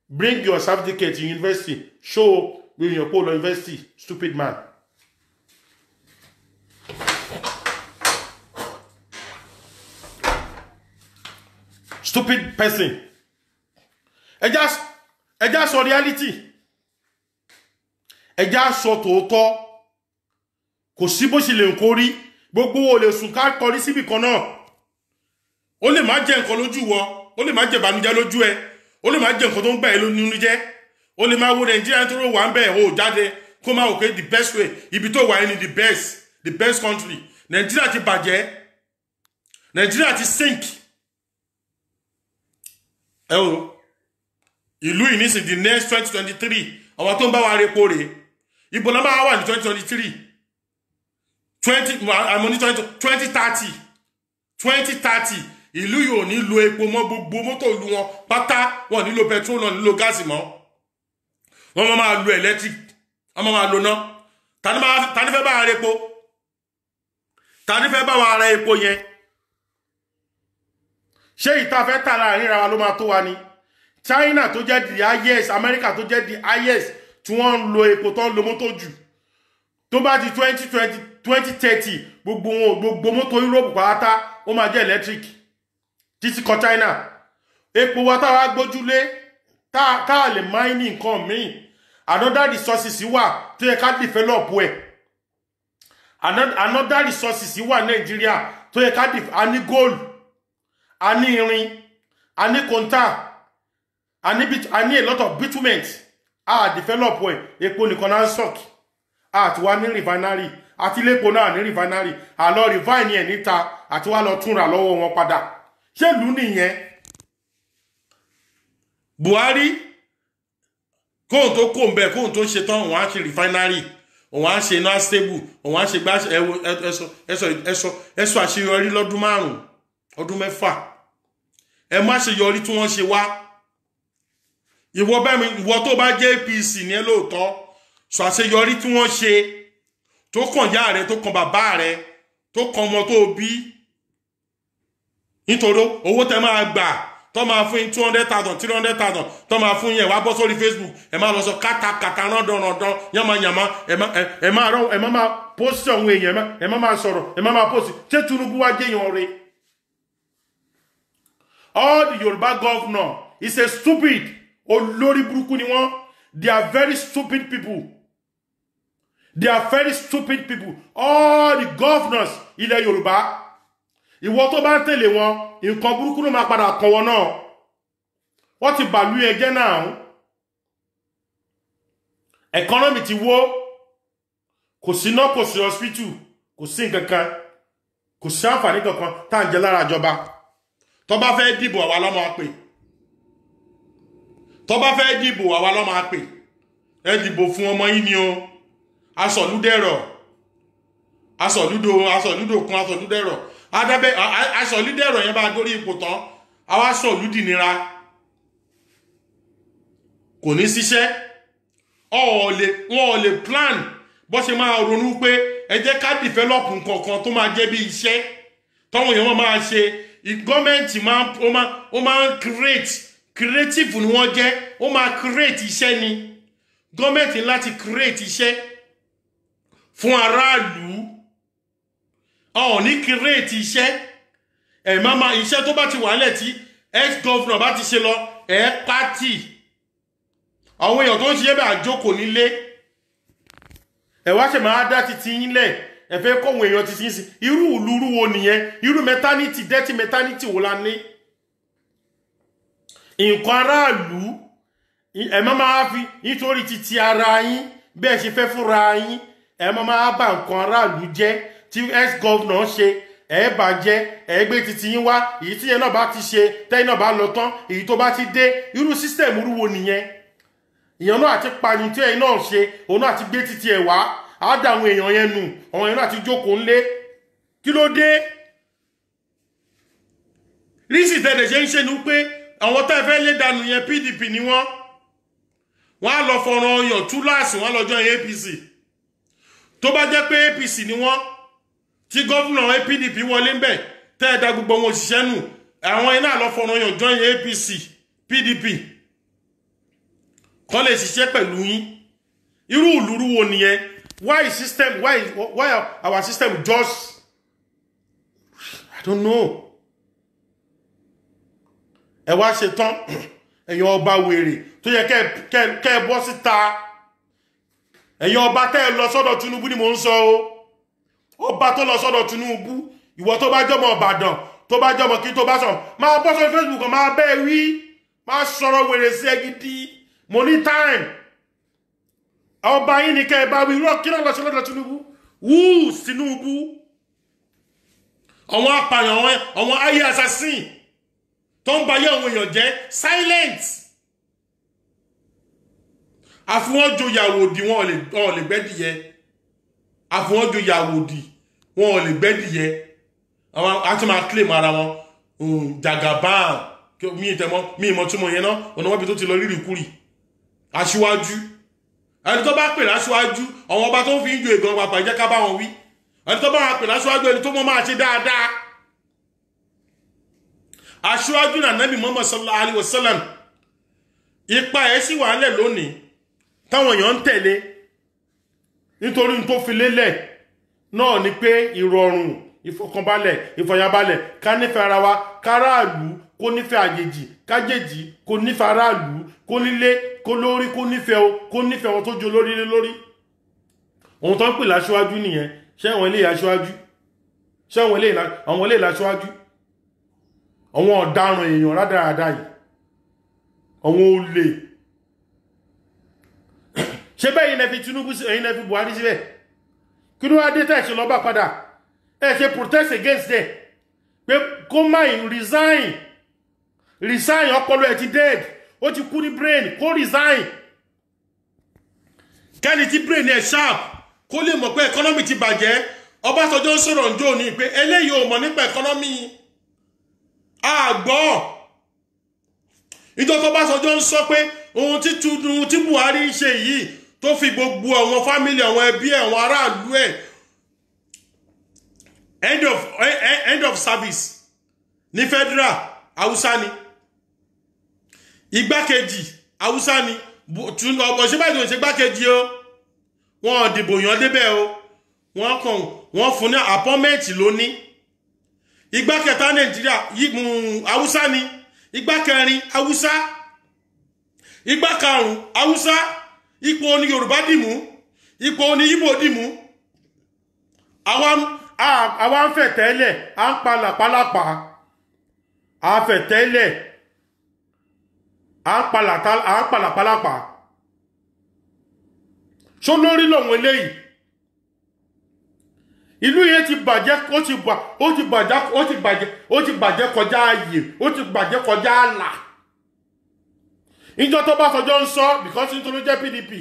bring your certificate to university, show your polo university, stupid man. Stupid person. Ẹ já sọ reality, ẹ já sọ tòótọ́. Kò sí bó ṣe lè ń kórí, gbogbo wo lè sùn ká kọrí síbì kan náà. Ó lè má jẹ́ nǹkan lójú wọ, ó lè má jẹ́ ìbànújẹ́ lójú ẹ, ó lè má jẹ́ nǹkan tó ń gbà ẹ́ nínú jẹ́. Ó lè máa wo Nàìjíríà tó wà ń bẹ̀ ó jáde kó máa wò pé the best way, ibi tó wà ní the best country. Nàìjíríà ti bàjẹ́, Nàìjíríà ti sink. Ẹ o, ìlú yìí nísìn the next 2023, àwọn tó ń bá wa repo rèé, ibo la máa wà ní 2023, 2030, 2030, ìlú yìí ò ní lo epo mọ́, gbogbo mọ́tò ìlú wọn pátá wọn ò ní lo petrol, wọn ò ní lo gáàsì mọ́. Wọ́n máa lo electric, wọ́n máa lo ná. Ta ni fẹ́ bá wa ra epo? Ta ni fẹ́ bá wa ra epo yẹn? Ṣé ìta fẹ́ tà láàrin ra wa ló máa tó wa ni? China tó jẹ́ the highest, America tó jẹ́ the highest tí wọ́n ń lo epo, tó ń lo mọ́tò jù, tó bá di 2020, 2030, gbogbo wọn, gbogbo mọ́tò Europe pátá, ó máa jẹ́ electric, títí kọ China. Epo wa táwa gbójúlé, tá a lè mine nǹkan míì, another resources wà tó yẹ ká develop ẹ̀. Another resources wà Nàìjíríà tó yẹ ká, a ní gold, a ní irin, a ní kọ́ńtà, a ní a lot of bitumen. A develop ẹ̀. Epo nìkan náà ń sọ̀kì. Àti wá ní refinery, àti iléepo náà ní refinery, àlọ́ refine ẹ̀ níta, àti wá lọ túnra lọ́wọ́ wọn padà. Ṣé ìlú nìyẹn? Buhari, kóhun tó kó ń bẹ, kóhun tó ṣe tán, òun á ṣe refinery, òun á ṣe iná stable, òun á ṣe gbá. Ẹsọ àṣeyọrí lọ́dún 5, ọdún 6, ẹ má ṣe yọrí tí wọ́n ṣe wá. Ìwọ bẹ́ẹ̀ mi, ìwọ tó bá jẹ́ APC ní ẹ lóòótọ́, sọ àṣeyọrí tí wọ́n ṣe tó kàn yá rẹ, tó kàn bàbá rẹ, tó kàn ọmọ tó bí. Nítorí owó tẹ máa gbà, tó máa fún yín, 200,000, 300,000 tó máa fún yín, ẹ wá bọ́ sórí Facebook, ẹ máa lọ sọ kátàkàtà, rándanrandan, yánmayànmá, ẹ máa rọ, ẹ má máa post àwọn èèyàn, ẹ má máa sọ̀rọ̀, ẹ má máa post. Ṣé Tinubu wá jẹ́yàn rẹ? All the Yoruba governor is a stupid, olórí burúkú ni wọ́n. They are very stupid people. They are very stupid people, all the governors ilẹ̀ Yorùbá. Ìwọ tó bá ń tẹ̀lé wọn, nǹkan burúkú ló máa padà kàn wọn náà. Wọ́n ti bàlú ẹjẹ́ náà. Economy ti wó, kò sí iná, kò sí hospital, kò sí nǹkan kan, kò sí àǹfààní kankan tá à ń jẹ lára ìjọba. Tó bá fẹ́ dìbò, àwa ló máa pè. Tó bá fẹ́ dìbò, àwa ló máa pè. Ẹ dìbò fún ọmọ yín ni o. Asọ̀lúdẹ̀rọ̀, asọ̀lúdò, asọ̀lúdòkun, asọ̀lúdẹ̀rọ̀, adábẹ́ asọ̀lúdẹ̀rọ̀ yẹn bá dórí ipò tán, àwa sọ̀lúdìnira, kò ní ṣiṣẹ́. Wọn ò lè plan bó ṣe máa ronú pé ẹ jẹ́ ká develop nǹkan kan tó máa jẹ́ bí iṣẹ́ táwọn èèyàn máa ṣe. Gọ́ọ̀mẹ̀ntì máa ó máa ń create, creative ni wọ́n jẹ́, ó máa create iṣẹ́ ni. Gọ́ọ̀mẹ̀ntì láti create iṣẹ́ fún aráàlú. Ọ̀ ní create iṣẹ́ ẹ̀ máa ma iṣẹ́ tó bá ti wà nílẹ̀ tí ex-governor bá ti ṣe lọ, ẹ̀ pátì àwọn èèyàn tó ń ṣiṣẹ́ bẹ́ẹ̀ àjókòó nílé. Ẹ̀ wá ṣe máa dá titi yín lẹ̀, ẹ fẹ́ kọ́wọn èèyàn titi yín sí. Irú ìlú wo nìyẹn? Irú mentality, dirty mentality wo la ní? Nǹkan aráàlú, ẹ má máa fi nítorí titi ara yín, bẹ́ẹ̀ ṣe fẹ́ fúnra yín, ẹ má máa bà nǹkan aráàlú jẹ́. Tí ex-governor ṣe, ẹ bà jẹ́, ẹ gbé titi yín wá. Èyí tí yẹn náà bá ti ṣe, tẹ́yìn náà bá lọ tán, èyí tó bá ti dé. Irú system irú wo nìyẹn? Èèyàn náà àti pààyàn tí ẹ̀yin náà ṣe, òun náà ti gbé titi ẹ̀ wá, á dà àwọn èèyàn yẹn nù, àwọn èèyàn náà ti jókòó ńlé. Kí ló dé? Rísì tẹ̀lé ṣe ń ṣe nu pé àwọn tá ẹ fẹ́ lé dànù yẹn, PDP ni wọ́n. Wọ́n á lọ fọ̀ràn ọyàn túláàsì, wọ́n lọ join APC. Tó bá jẹ́ pé APC ni wọ́n, tí governor PDP wọlé ń bẹ̀, tẹ́ ẹ da gbogbo wọn òṣìṣẹ́ nù, àwọn iná lọ fọ̀ràn ọyàn join APC, PDP kọ́ lè ṣiṣẹ́ pẹ̀lú yín. Irú ìlú wo nìyẹn? Why system, why our system just, I don't know. Ẹ wá ṣe tán, ẹ̀yin ọba wèrè tó yẹ kẹ́ ẹ bọ́ síta, ẹ̀yin ọba tẹ́ ẹ lọ sọ́dọ̀ Tinubu ni mò ń sọ o. Ọba tó lọ sọ́dọ̀ Tinubu, ìwọ tó bá jọmọ Ìbàdàn, tó bá jọmọ kí tó bá sọ, máa bọ́ sórí Facebook, máa bẹ́ẹ̀ wí, máa sọ̀rọ̀ wèrè sí ẹ gidi. Mo ní time. Ọba yín ni kẹ́ ẹ bá wí. Irú kí náà lọ sí lọ́dọ̀ Tinubu? Wú Tinubu, àwọn apààyàn, àwọn ayé assassin tó ń bayé àwọn èèyàn jẹ́, silent. Àfiwọ́n joyàwó òdì, wọn ò lè gbẹ́dìyẹ. Àfiwọ́n joyàwó òdì, wọn ò lè gbẹ́dìyẹ. Àwọn á tún máa claim ara wọn Jagaban. Mi ìtẹ̀mọ́, mi ìmọ̀ túmọ̀ yẹn náà. Ọ̀nà wọn bí tó ti lọ rírì kúrì. Aṣíwájú Ẹni tó bá pè láṣíwájú, àwọn ọba tó ń fi ń ju ègàn pàpà, jẹ́ ká bá wọn wí. Ẹni tó bá wà pè láṣíwájú, ẹni tó mọ́ máa ṣe dáadáa. Aṣíwájú náà Nábì Muhammad sallallahu alayhi wa sallam. Ipa ẹ̀ sì wà ńlẹ̀ lónìí táwọn èèyàn ń tẹ̀lé, nítorí tó fi lélẹ̀ náà ni pé ìrọ̀rùn, ìfọkànbalẹ̀, ìfọ̀yàbalẹ̀, ká nífẹ̀ẹ́ ara wa, káràlú kó nífẹ̀ẹ́ àjèjì, kájèjì kó nífẹ̀ẹ́ aráàlú, kó nílé kó lórí, kó nífẹ̀ẹ́ o, kó nífẹ̀ẹ́ wọn tó jó lórí lé lórí. Ohun tó ń pè láṣíwájú nìyẹn. Ṣé àwọn ilé aṣíwájú? Ṣé àwọn ilé ìlàṣíwájú? Àwọn ọ̀daràn èèyàn rádaràda yìí, àwọn olè. Ṣé bẹ́ẹ̀ yìí fi Tinubu, ẹ̀yin náà fi Buhari síbẹ̀? Kí ló wá dé tẹ̀ ṣe lọ́ba padà? Ẹ ṣe protest against them pé kó má resign, resign. Ọpọlọ ẹ ti dead, ó ti kú ní brain, kó resign. Kẹ́ni tí brain ẹ̀ sharp kó lè mọ̀ pé economy ti bàjẹ́. Ọbásanjọ́ ń sọ̀rọ̀ ǹjọ́ ní pé eléyìí ò mọ̀ nípa economy àgbọ̀. Ìjọ tó Ọbásanjọ́ ń sọ pé ohun tí tuntun tí Buhari ń ṣe yìí, tó fi gbogbo àwọn family, àwọn ẹbí ẹ̀, àwọn aráàlú ẹ̀, end of service ní federal, Haúsá ni igbákejì, Haúsá ni Ọ̀ṣínbàjò ń ṣe igbákejì o. Wọn ò dìbò yàn débẹ̀ o, wọ́n kàn wọ́n fún ní appointment lóní. Igbá kẹta Nàìjíríà, Haúsá ni. Igbá kẹrin, Haúsá. Igbá karùn-ún, Haúsá. Ipò ní Yorùbá dìmú, ipò ní Ìgbò dìmú. Àwa ń fẹ̀ tẹ́lẹ̀, à ń pa làpálàpá, à ń fẹ̀ tẹ́lẹ̀, à ń pa làpálàpá. Ṣó lórí lòun eléyìí? Ìlú yẹn ti bàjẹ́, ó ti bà, ó ti bàjẹ́, ó ti bàjẹ́, ó ti bàjẹ́ kọjá ààyè, ó ti bàjẹ́ kọjá àlà. Ìjọ tó bá sọjọ́ ń sọ, because nítorí jẹ́ PDP,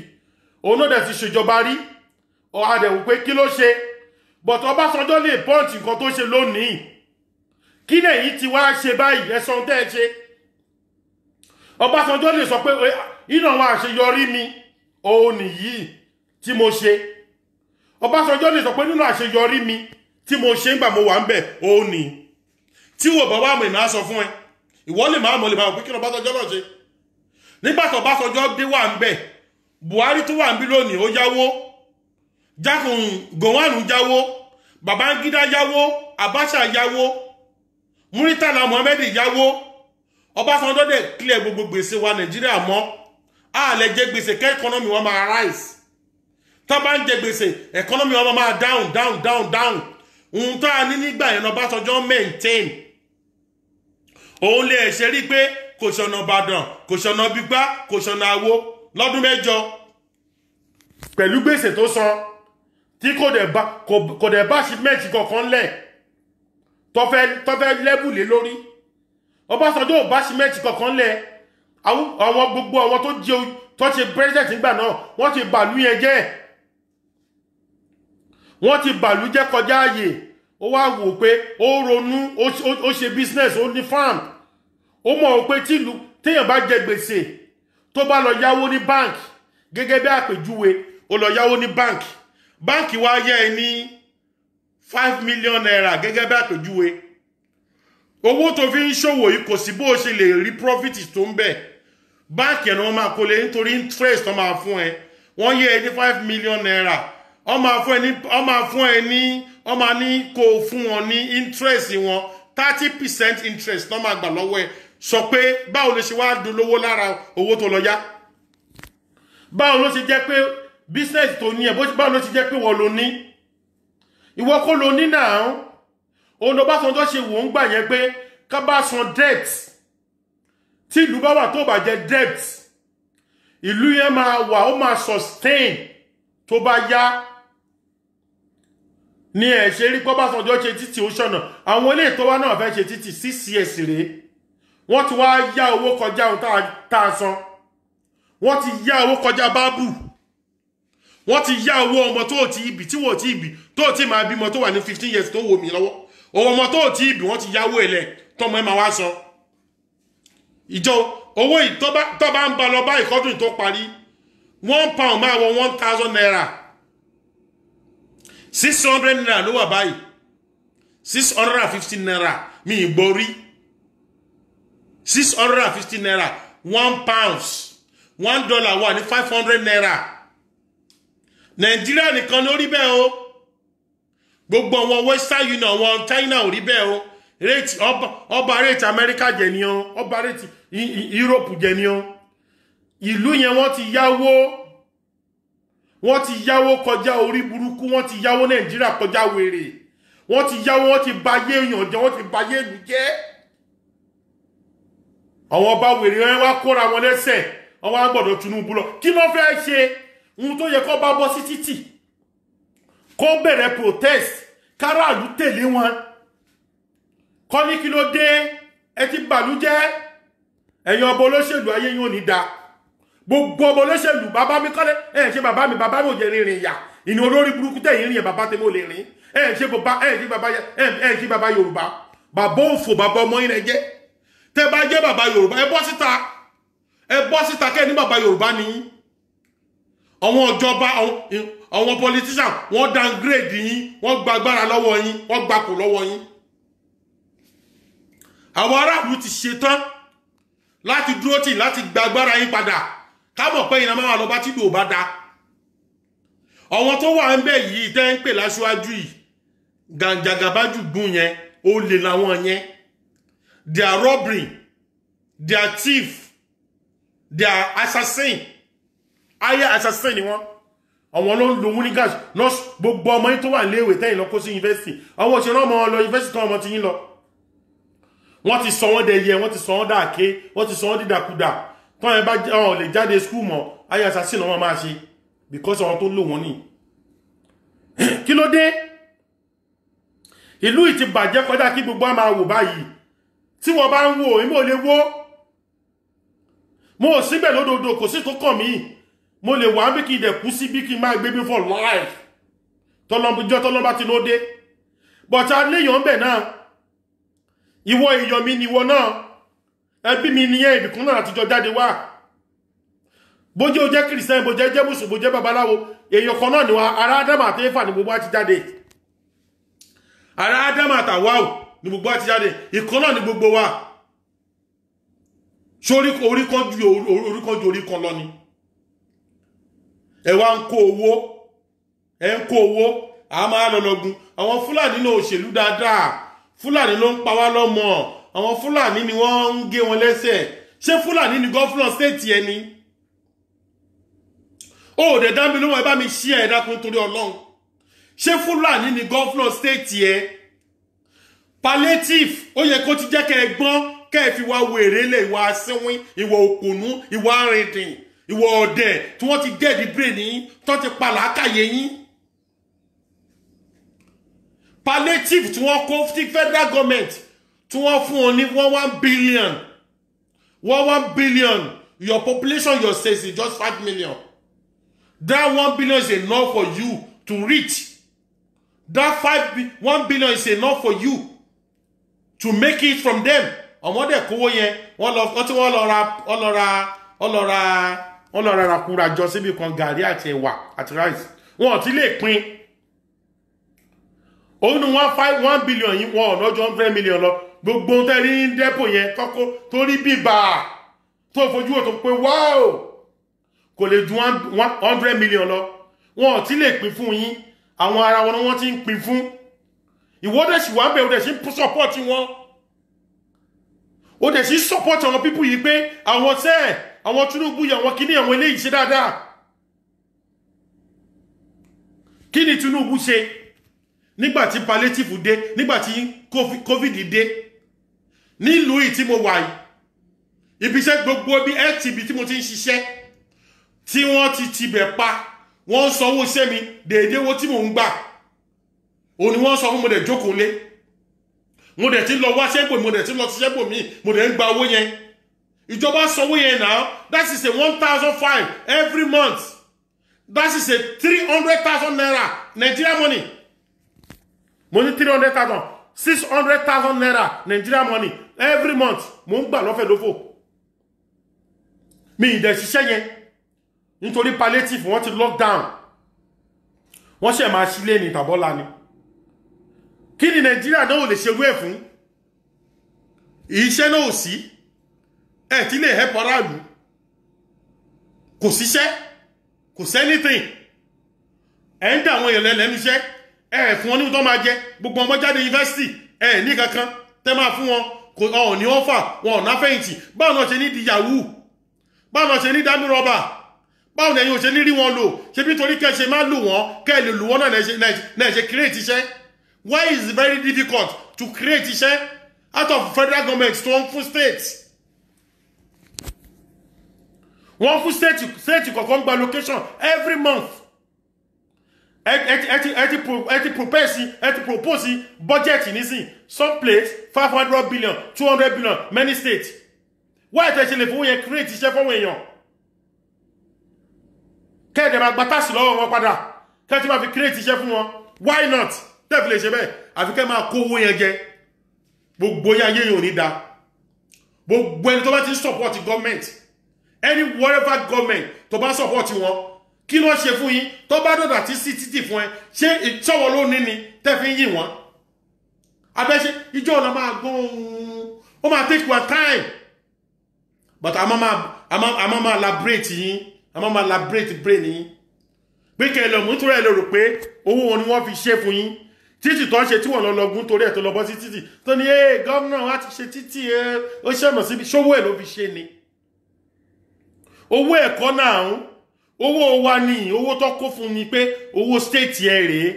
òun náà dẹ̀ ti ṣèjọba rí, àdẹ̀wò pé kí ló ṣe. But Ọbásanjọ́ lè point nǹkan tó ṣe lónìí. Kí lẹ́yìn tí wàá ṣe báyìí? Ẹ̀sán tẹ́ ẹ ṣe. Ọbásanjọ́ lè sọ pé inú àwọn àṣeyọrí mi òun nìyí tí mo ṣe. Ọbásanjọ́ lè sọ pé nínú àṣeyọrí mi tí mo ṣe ń gbà mo wà ń bẹ̀ òun nìyí. Tí wò bá wà mọ̀, ìmọ̀ á sọ fún ẹ. Ìwọ lè máa mọ̀, lè máa mọ̀ pé kí ni Ọbásanjọ́ náà ṣe nígbà tó Ọbásanjọ́ dé wà ń bẹ̀. Buhari tó wà ń bí lónìí, ó yáwó. Jákùn Gowon yáwó, Babangida yáwó, Abacha yáwó, Muritala Muhammed yáwó. Ọbásanjọ́ dẹ̀ clear gbogbo gbèsè wa. Nàìjíríà mọ́ a lè jẹ gbèsè kẹ́ economy wa máa rise. Tá bá ń jẹ gbèsè, economy wa máa down, down, down, down. Ohun tá a ní nígbà yẹn, Ọbásanjọ́ maintain. Òun lè ṣe rí pé kò ṣọ̀nà Ìbàdàn, kò ṣọ̀nà gbígbá, kò ṣọ̀nà àwo lọ́dún 8 pẹ̀lú gbèsè tó san, tí kò dẹ̀ bá achievement kankan lẹ̀ tó fẹ́ lẹ́bù lé lórí. Ọbásanjọ́ ò bá achievement kankan lẹ̀. Àwọn gbogbo àwọn tó jẹ́ tó ṣe president nígbà náà, wọ́n ti bàlú yẹn jẹ́, wọ́n ti bàlú jẹ́ kọjá ààyè. Ó wá wò pé ó ronú, ó ṣe business, ó ní farm. Ó mọ̀ pé tìlú téèyàn bá jẹ gbèsè, tó bá lọ yáwó ní bank, gẹ́gẹ́ bí àpèjúwe, ó lọ yáwó ní bank, báǹkì wá yá ẹ ní ₦5 million gẹ́gẹ́ bí àpèjúwe. Owó tó fi ń ṣòwò yìí, kò sí bó o ṣe lè rí profit tó ń bẹ̀. Báǹkì ẹ̀ ni wọ́n máa kó lé, nítorí interest tó máa fún ẹ. Wọ́n yẹ ẹ ní ₦5 million, wọ́n máa fún ẹ ní, wọ́n máa ní kó o fún wọn ní interest wọn, 30% interest tó máa gbà lọ́wọ́ ẹ. Sọ pé báwo ló ṣe wá dolówó lára owó tó lọ yá? Báwo ló ṣe jẹ́ pé business tó ní ẹ̀, báwo ló ṣe jẹ́ pé wọ́n ló ní? Ìwọ kọ́ ló ní náà. Òun ló Ọbásanjọ́ ṣe wò ń gbà yẹn pé ká bá san debt, tí ìlú bá wà tó bá jẹ debt, ìlú yẹn máa wà, ó máa sustain. Tó bá yá ní ẹ̀ ṣe rí pọ́básanjọ́ ṣe títì, ó ṣọ̀nà. Àwọn ilé ìtọ́wá náà fẹ́ ṣe títì 6 years rèé. Wọ́n ti wá yá owó kọjá ohun tá a san. Wọ́n ti yá owó kọjá bábù. Wọ́n ti yá owó ọmọ tó ti ibì tí wọ́n ti ibì tó ti máa bímọ, tó wà ní 15 years, tó wò mí lọ́wọ́, owó ọmọ tó ti ibì, wọ́n ti yáwó ilẹ̀ tọmọ ẹ máa wá san. Ìjọ owó yìí tó bá ń ba lọ bá ìkọ́dún tó parí, £1 máa wọ ₦1,000. ₦600 ló wà báyìí, ₦650. Mi ì gbọ́ rí. ₦650 £1. $1 wà ní ₦500. Nàìjíríà nìkan ló rí bẹ́ẹ̀ o. Gbogbo àwọn Western Union, àwọn China ò rí bẹ́ẹ̀ o. Rate ọba, rate Amẹ́ríkà jẹ ní o, ọba rate Europe jẹ ní o. Ìlú yẹn, wọ́n ti yáwó, wọ́n ti yáwó kọjá orí burúkú. Wọ́n ti yáwó Nàìjíríà kọjá wèrè. Wọ́n ti yáwó, wọ́n ti bayé èèyàn jẹ́, wọ́n ti bayé ìlú jẹ́. Àwọn ọba wèrè wọn wá kóra wọn lẹ́sẹ̀, wọ́n wá gbọ́dọ̀ Tinubu lọ. Kí ló fẹ́ ṣe? Ohun tó yẹ kó bá bọ́ sí títì, kó bẹ̀rẹ̀ protest, káràlú tẹ̀lé wọn, kọ́ ní kí ló dé, ẹ ti bàlú jẹ́. Ẹ̀yin ọba olóṣèlú, ayé yín ò ní da. Gbogbo ọba olóṣèlú, bàbá mi kọ́lé ẹ̀ ṣe, bàbá mi, bàbá mi ò jẹ́ rìnrìn ìyà ìní olórí burúkú tẹ̀yìn rìn yẹn. Bàbá tèmi ò lè rìn. Ẹ̀ ṣe bàbá, ẹ̀ ṣe bàbá, ẹ̀ ṣe bàbá Yorùbá. Bàbá òfò, bàbá ọmọ yín rẹ jẹ́. Tẹ́ bá jẹ́ bàbá Yorùbá, ẹ bọ́ síta, ẹ bọ́ síta kẹ́ ní bàbá Yorùbá ni yín. Àwọn ìjọba, àwọn politician, wọ́n downgrade yín, wọ́n gba agbára lọ́wọ́ yín, wọ́n gbapò lọ́wọ́ yín. Àwọn aráàlú ti ṣetán láti dúró tì láti gba agbára yín padà. Ká mọ̀ pé ìnáwó máa lọ bá tí lò bá da. Àwọn tó wà ń bẹ̀ yìí tẹ́ ń pè láṣíwájú yìí, gàǹjàgàbájú gùn yẹn, ó lè làwọn yẹn. They are robbery, they are thief, they are assassin, ayé assassin ni wọ́n. Àwọn ló ń lo hooligans nọ́ọ̀sì. Gbogbo ọmọ yín tó wà léèwé tẹ́yìn lọ kó sí yunifásitì, àwọn òṣèré ọmọ lọ yunifásitì tó ọmọ ti yín lọ, wọ́n ti sọ wọ́n dẹyẹ, wọ́n ti sọ wọ́n dàké, wọ́n ti sọ wọ́n dídàkudà. Tọ́ ẹ bá ọ̀ lè jáde school mọ́, ayé assassin náà wọ́n máa ṣe, because àwọn tó lò wọ́n ní. Kí ló dé? Ìlú yìí ti bàjẹ́ kọjá kí gbogbo á máa wò báyìí. Tí wọ́n bá ń wò, èmi ò lè wò. Mo ò síbẹ̀ lódodo, kò sí tó kàn mí. Mo lè wà bí kí n dẹ̀ kú sí bí kí n máa gbé bí for life, tọ́lọ́jọ́ tọ́lọ́bá ti ló dé. But a léèyàn ń bẹ̀ náà. Ìwọ èèyàn mi ni ìwọ náà, ẹbí mi nìyẹn, ibìkan náà àtijọ́ jáde wá. Bójú o jẹ́ Christian, bó jẹ́ jẹ́ mùsùlùmí, bó jẹ́ babaláwo, èèyàn kan náà ni wa. Ará Ádámù àti Éfà ni gbogbo wa ti jáde. Ará Ádámù àtàwáwò ni gbogbo wa ti jáde. Ìkan náà ni gbogbo wa. Sórí orí kan ju orí kan ju orí kan lọ ni. Ẹ wá ń kó owó, ẹ ń kó owó, a máa lọ lọgun. Àwọn Fúlàní náà òṣèlú dáadáa. Fúlàní ló ń pa wá lọ́mọ. Àwọn Fúlàní ni wọ́n ń gé wọn lẹ́sẹ̀. Ṣé Fúlàní ni governor state ẹni? Ó dẹ̀ dá mi lóhùn. Ẹ bá mi ṣí ẹ̀ dákun torí Ọlọ́run. Ṣé Fúlàní ni governor state ẹ? Palliative, ó yẹ kó ti jẹ́ kẹ́ ẹ gbọ́n, kẹ́ ẹ fi wá wèrè lẹ̀, ìwà asínwín, ìwà òpònú, ìwà arìndìn, ìwà ọ̀dẹ̀ tí wọ́n ti dead brain yín, tó ti pa làákàyè yín. Palliative tí wọ́n kó tí federal government tí wọ́n fún wọn ní 1 1 billion, 1 1 billion. Your population, your state is just 5 million. That 1 billion is enough for you to reach that 5 1 billion is enough for you to make it from them. Ọmọdé kówó yẹn, wọ́n lọ, wọ́n tí wọ́n lọ ra, wọ́n lọ ra, wọ́n lọ ra, wọ́n lọ ra ràkúra jọ síbi kan, gàrí àti ẹ̀wà àti rice. Wọn ò tí lè pín òun ní one five 1 billion yìí. Wọn ò lọ́jọ́ 100 million lọ. Gbogbo ohun tẹ́ rí ní depot yẹn tọ́kọ́ torí bíbà tó fojú wò tó pé wáò, kò lè ju 100 million lọ. Wọn ò tí lè pín fún yín. Àwọn ara wọn ni wọ́n ti ń pín fún. Ìwọ́dẹ̀ sì wá ń bẹ̀, ó dẹ̀ sì ń support wọn, ó dẹ̀ sì support àwọn people yìí pé àwọn sẹ́ẹ̀, àwọn Tinubu yìí, àwọn kíní, àwọn eléyìí ṣe dáadáa. Kí ni Tinubu ṣe nígbàtí palliative dé, nígbàtí COVID dé nílùú yìí tí mo wà yìí? Ibiṣẹ́ gbogbo bí LTB tí mo ti ń ṣiṣẹ́, tí wọ́n ti tibẹ̀ pa, wọ́n ń sanwó iṣẹ́ mi déédéé. Owó tí mò ń gbà òun ni wọ́n sọ fún mo. Dẹ̀ jókòó lé, mo dẹ̀ ti lọ wá ṣẹ́gbò, mo dẹ̀ ti lọ ṣiṣẹ́ bò mí, mo dẹ̀ ń gba owó yẹn. Ìjọba sanwó yẹn now. That is a 1,500 every month. That is a ₦300,000 Nigeria money. Mo ní 300,000, ₦600,000 Nigeria money every month mo ń gbà lọ́fẹ̀ẹ́ lófò. Mi ì dẹ̀ ṣiṣẹ́ yẹn. Nítorí palliative wọ́n ti lockdown. Wọ́n ṣẹ̀ máa sílé ní tàbọ́lá ni. Kí ni Nàìjíríà náà ò lè ṣerú ẹ̀ fún? Iṣẹ́ náà ò sí. Ẹ ti lè help aráàlú. Kò síṣẹ́, kò sí anything. Ẹ ń dà àwọn èèyàn lẹ́nu iṣẹ́. Ẹ fún wọn ní tó máa jẹ. Gbogbo ọmọ jáde yunifásitì, ẹ ní kankan tẹ́ máa fún wọn. Kò ọ̀ ní ọ́fà, wọn ò náfẹ̀yìntì. Báwo náà ṣe ní di yahoo? Báwo náà ṣe ní dami rọ́bà? Báwo ni ẹ̀yin ò ṣe ní rí wọn lò? Ṣé bí torí kẹ́ ṣe máa lò wọ́n, kẹ́ lè lò wọ́n náà ṣe create iṣẹ́? Why is it very difficult to create iṣẹ́ out of federal government tó ń fún state? Wọ́n fún state kọ̀ọ̀kan gba location every month. Ẹ ti propose, ẹ ti propose budget nísìn. Some place 500 billion, 200 billion, many states. Why ẹ ṣe lè fowó yẹn create iṣẹ́ fọ́wọ́ èèyàn? Kẹ́ẹ̀dẹ̀ máa gba tax lọ́wọ́ wọn padà, kẹ́ẹ̀ tí máa fi create iṣẹ́ fún wọn. Why not? Tẹ́ẹ̀fì lè ṣe bẹ́ẹ̀. Àfi kẹ́ máa kó owó yẹn jẹ. Gbogbo yẹn ayé yẹn ò ní da. Gbogbo ẹni tó bá ti ń support government, any whatever government tó bá support wọn, kí ló ṣe fún yín? Tó bá dọ̀dà tí sí títì fún ẹ, ṣé ìṣọwọ́ ló ní ni tẹ́ fi ń yìn wọ́n? Abẹ́ṣe ìjọ ọ̀nà máa gbọ́n, ó máa take your time, but a máa máa elaborate yín, a máa máa elaborate brain yín pé kẹ́ ẹ lọ mú torí ẹ lè rò pé owó wọn ni wọ́n fi ṣe fún yín. Títì tó ń ṣe tí wọ́n lọ lọ́gùn torí ẹ̀ tó lọ bọ́ sí títì tó ní ee gómìnà wa ti ṣe títì ẹ ó ṣẹ̀mọ̀ síbi, ṣówó ẹ̀ ló fi ṣe ni? Owó ẹ̀kọ́ náà ń owó wa ní owó tó kó fún ni pé owó state ẹ rèé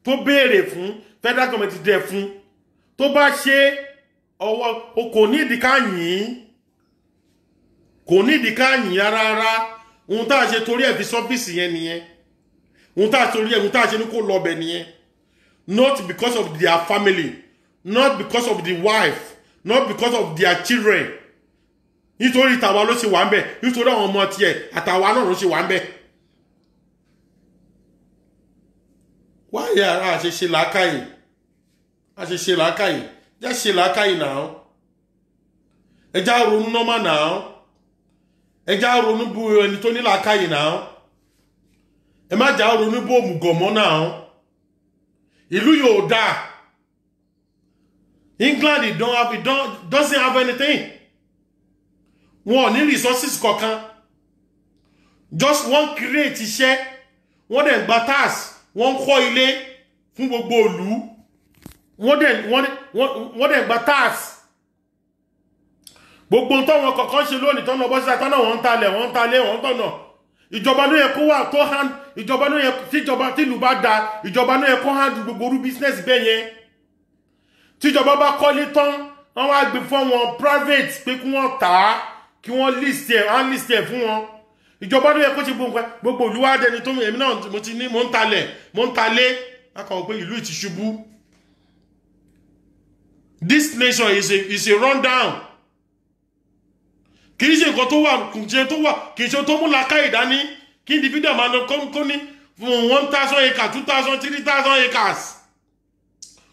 tó béèrè fún federal government dẹ̀ fún. Tó bá ṣe ọwọ́ o kò ní ìdíkà yìí, kò ní ìdíkà yìí rárá. Ohun tá a ṣe torí ẹ̀ fi sọ́fíìsì yẹn nìyẹn. Ohun tá a torí ẹ̀, ohun tá a ṣe ní kó lọ bẹ̀ nìyẹn. Not because of their family, not because of the wife, not because of their children. Nítorí tàwa ló ṣe wà ń bẹ̀, nítorí àwọn ọmọ tiẹ̀ àtàwa náà ló ṣe wà ń bẹ̀. Wáyé ara ṣe ṣe làákàyè, a ṣe ṣe làákàyè, jẹ́ ṣe làákàyè náà. Ẹ já ronú nọ́mà náà. Ẹ já ronú bú ẹni tó ní làákàyè náà. Ẹ má já ronú bú òmùgọ̀mọ́ náà. Ìlú yóò dáa. England it don't have, it don't, doesn't have anything. Wọn ò ní resources kankan. Just wọ́n create iṣẹ́, wọ́n dẹ̀ gba tax, wọ́n kọ́ ilé fún gbogbo ìlú. Wọ́n dẹ̀ gba tax. Gbogbo táwọn kọ̀ọ̀kan ṣe lónìí tọ́nà bọ́ síta tọ́nà wọ́n ń talẹ̀, wọ́n ń talẹ̀, wọ́n ń tọ̀nà. Ìjọba ló yẹ kó wà tó hand, ìjọba ló yẹ tíjọba tìlú bá da, ìjọba ló yẹ kó hand gbogbo orú business bẹ́ẹ̀ yẹn. Tíjọba bá kọ́lé tán, wọ́n wá gbé fún wọn private pé kí wọ́n tà á, kí wọ́n list ẹ̀, wọ́n list ẹ̀ fún wọn. Ìjọba ló yẹ kó ṣe gbogbo nǹkan, gbogbo ìlú wa dẹni tó èmi náà mo ti ní mò ń talẹ̀, mò ń talé. Akọ̀wé pé ìlú ti ṣubú. This nation is a rundown. Kì í ṣe nǹkan tó wà, kì í ṣe tó wà, kì í ṣe tó mú làákàyè dání kí individual máa lọ kó ní fún 1,000 acres, 2,000, 3,000 acres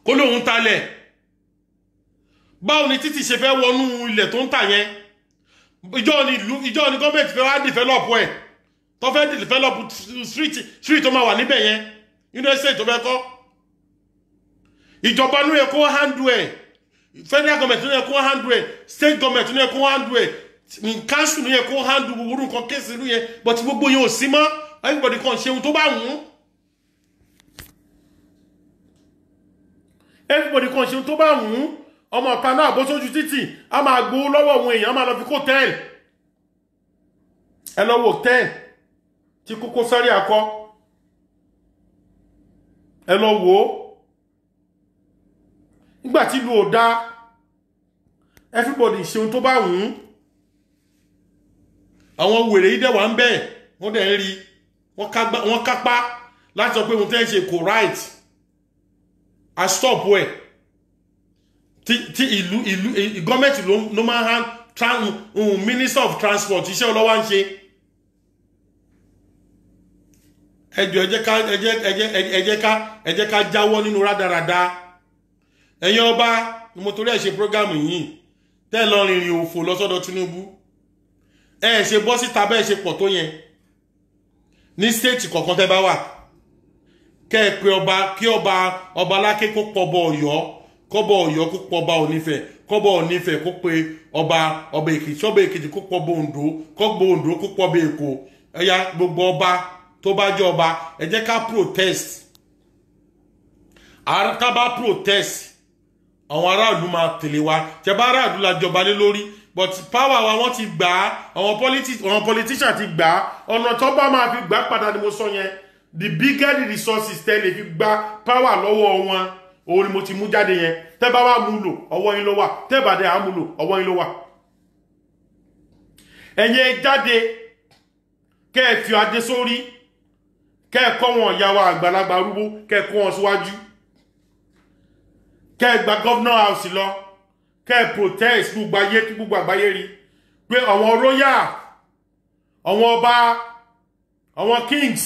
kó lóun talẹ̀. Báwo ni títì ṣe fẹ́ wọnú ilẹ̀ tó ń tà yẹn? Ìjọ ni ìlú, ìjọ ni gọ́ọ̀mẹ̀ntì fẹ́ wá develop ẹ̀, tó fẹ́ develop street tó máa wà níbẹ̀ yẹn, nínú estate tó fẹ́ kọ́. Ìjọba ló yẹ kó handle ẹ̀, federal government ló yẹ kó handle ẹ̀, state government ló yẹ kó handle ẹ̀, council ló yẹ kó handle gbogbo nǹkan kéésì ìlú yẹn, but gbogbo yẹn ò sí mọ́. Everybody kàn ṣe ohun tó bá wù ú. Everybody kàn ṣe ohun tó bá wù ú. Ọmọ ọ̀tá náà bó sójú títì, a máa gbowó lọ́wọ́ àwọn èèyàn, a máa lọ fi kó tẹ́ẹ̀lì. Ẹ lọ wo tẹ́ẹ̀lì tí Koko Zaria kọ́. Ẹ lọ wò ó. Nígbà tí ìlú ò dáa, everybody ṣe ohun tó bá wù ú. Àwọn wèrè yìí dẹ̀ wà ń bẹ̀, wọ́n dẹ̀ ń rí, wọ́n kápá láti sọ pé ohun tẹ́ ń ṣe kò right. I stop ẹ̀. Tí ìlú gọ́ọ̀mẹ̀ntì ló máa ń hand minister of transport iṣẹ́ ọlọ́wà ń ṣe. Ẹ jọ̀ọ́ ẹ jẹ́ ká jáwọ́ nínú rádaràda. Ẹ̀yin ọba ni mo torí ẹ̀ ṣe prógámù yìí. Tẹ́ lọ rìnrìn òfò lọ sọ́dọ̀ Tinubu. Ẹ ṣe bọ́ síta bẹ́ẹ̀ ṣe pọ̀ tó yẹn. Ní state kọ̀ọ̀kan tẹ́ bá wà, kẹ́ ẹ pé ọba, kí ọba ọba Aláké kó pọbọ Ọ̀yọ́, kọ́bọ Ọ̀yọ́ kó pọba Onífẹ̀, kọ́bọ Onífẹ̀ kó pe ọba ọba Èkìtì, ọba Èkìtì kó pọbọ Oǹdó, kọ́bọ Oǹdó kó pọbọ Èkó. Ẹ̀yà gbogbo ọba tó bá jẹ́ ọba, ẹ jẹ́ ká protest. Ká bá protest, àwọn aráàlú máa tẹ̀lé wa. Tẹ bá aráàlú la jọba lé lórí, but power wa wọ́n ti gbà á, àwọn politician ti gbà á. Ọ̀nà tó bá máa fi gbà padà ni mo sọ yẹn. The bigger the resources tẹ́ lè fi gba power lọ́wọ́ wọn, òun ni mo ti mú jáde yẹn. Tẹ́ bá wà mú lò, ọwọ́ yín ló wà. Tẹ́ bá dẹ̀ á mú lò, ọwọ́ yín ló wà. Ẹ̀yin ẹ jáde, kẹ́ ẹ fi adé sórí, kẹ́ ẹ kọ́ wọn ìyá wa àgbàlagbà arúgbó, kẹ́ ẹ kó wọn síwájú, kẹ́ ẹ gba governor house lọ, kẹ́ ẹ protest gbogbo ayé, kí gbogbo àgbáyé rí pé àwọn royal, àwọn ọba, àwọn kings,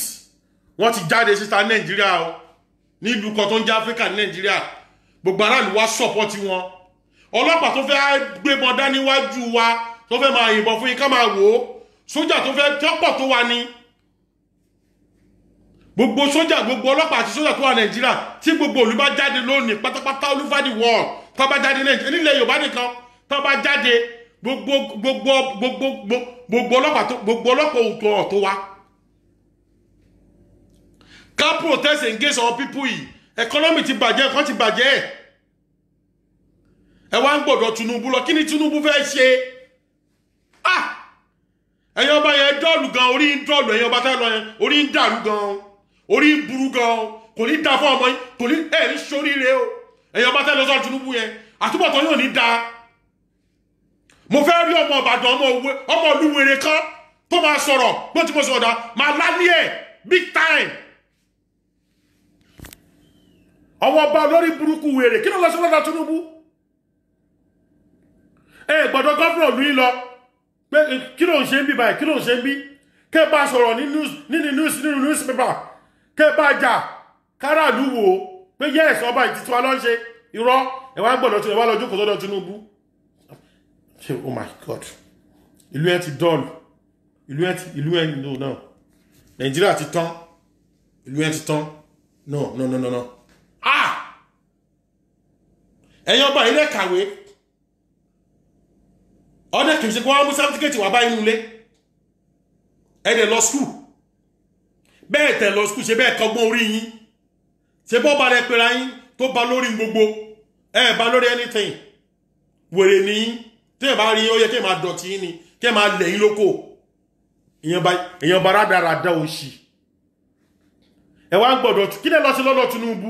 wọ́n ti jáde síta Nàìjíríà o, nílùú kan tó ń jẹ́ Áfíríkà ní Nàìjíríà. Gbogbo aráàlú wa support wọn. Ọlọ́pàá tó fẹ́ gbébọn dání wájú wa, tó fẹ́ máa yìnbọn fún yín, ká máa wò ó. Sójà tó fẹ́ tọ́pọ̀ tó wà ní gbogbo sójà, gbogbo ọlọ́pàá àti sójà tó wà Nàìjíríà, tí gbogbo ìlú bá jáde lónìí pátápátá, all over the world, tó bá jáde Nàìjíríà, nílẹ̀ Yorùbá nìkan, tó bá jáde, gbogbo gbogbo gbogbo gbogbo ọlọ́pàá tó, gbogbo ọlọ́pàá òtò ọ̀tọ̀ wa, ká protest against our people yìí. Economy ti bàjẹ́, nǹkan ti bàjẹ́. Ẹ wá ń gbọ́dọ̀ Tinubu lọ. Kí ni Tinubu fẹ́ ṣe? Ah, ẹ̀yin ọba yẹn dull gan, orí ń dull. Ẹ̀yin ọba tẹ́ lọ yẹn, orí ń dàrú gan, orí ń burú gan. Kò ní da fún ọmọ yín, kò ní ẹ̀ ní sóríire o. Ẹ̀yin ọba tẹ́ lọ sọ́dọ̀ Tinubu yẹn, àtúbọ̀tán yóò ní da. Mo fẹ́ rí ọmọ Ìbàdàn, ọmọ òwe, ọmọ olúwere kan tó máa sọ̀rọ̀ bó ti mo sọ̀rọ̀ dá máa lálé ẹ̀ big time. Àwọn ọba olórí burúkú wèrè, kí ló lọ sí lọ́dọ̀ Tinubu? Ẹ gbọ́dọ̀ governor lóyún lọ pé kí ló ń ṣe ń bí báyìí, kí ló ń ṣe ń bí? Kẹ́ bá sọ̀rọ̀ nínú news, nínú newspaper, kẹ́ bá jà, káràlú wò ó pé yes, ọba ìtìtì wa ló ń ṣe. Irọ́, ẹ wá gbọ́dọ̀ ẹ wá lọ jókòó sọ́dọ̀ Tinubu. Oh my God, ìlú ẹ ti dull, ìlú ẹ ti, ìlú ẹ, no, no, Nàìjíríà ti tán, ìlú ẹ ti tán. No, no, no, no, no. Ah, ẹ̀yin ọba ilé kàwé, ọdẹ kìí ṣe kó wọ́n mú certificate wà bá inú ilé. Ẹ dẹ̀ lọ school, bẹ́ẹ̀ tẹ̀ lọ school, ṣe bẹ́ẹ̀ kọ́gbọ́n orí yín, ṣe bọ́ ba rẹ pera yín tó ba lórí gbogbo ẹ bá lórí anything. Wèrè ní yín. Tí ẹ bá rí, ó yẹ kí ẹ máa dọ̀tí yín ni, kí ẹ máa lẹ̀ yín lóko. Èèyàn bá rádaràda òṣì. Ẹ wá ń gbọ́dọ̀ kí lẹ lọ sí lọ́dọ̀ Tinubu?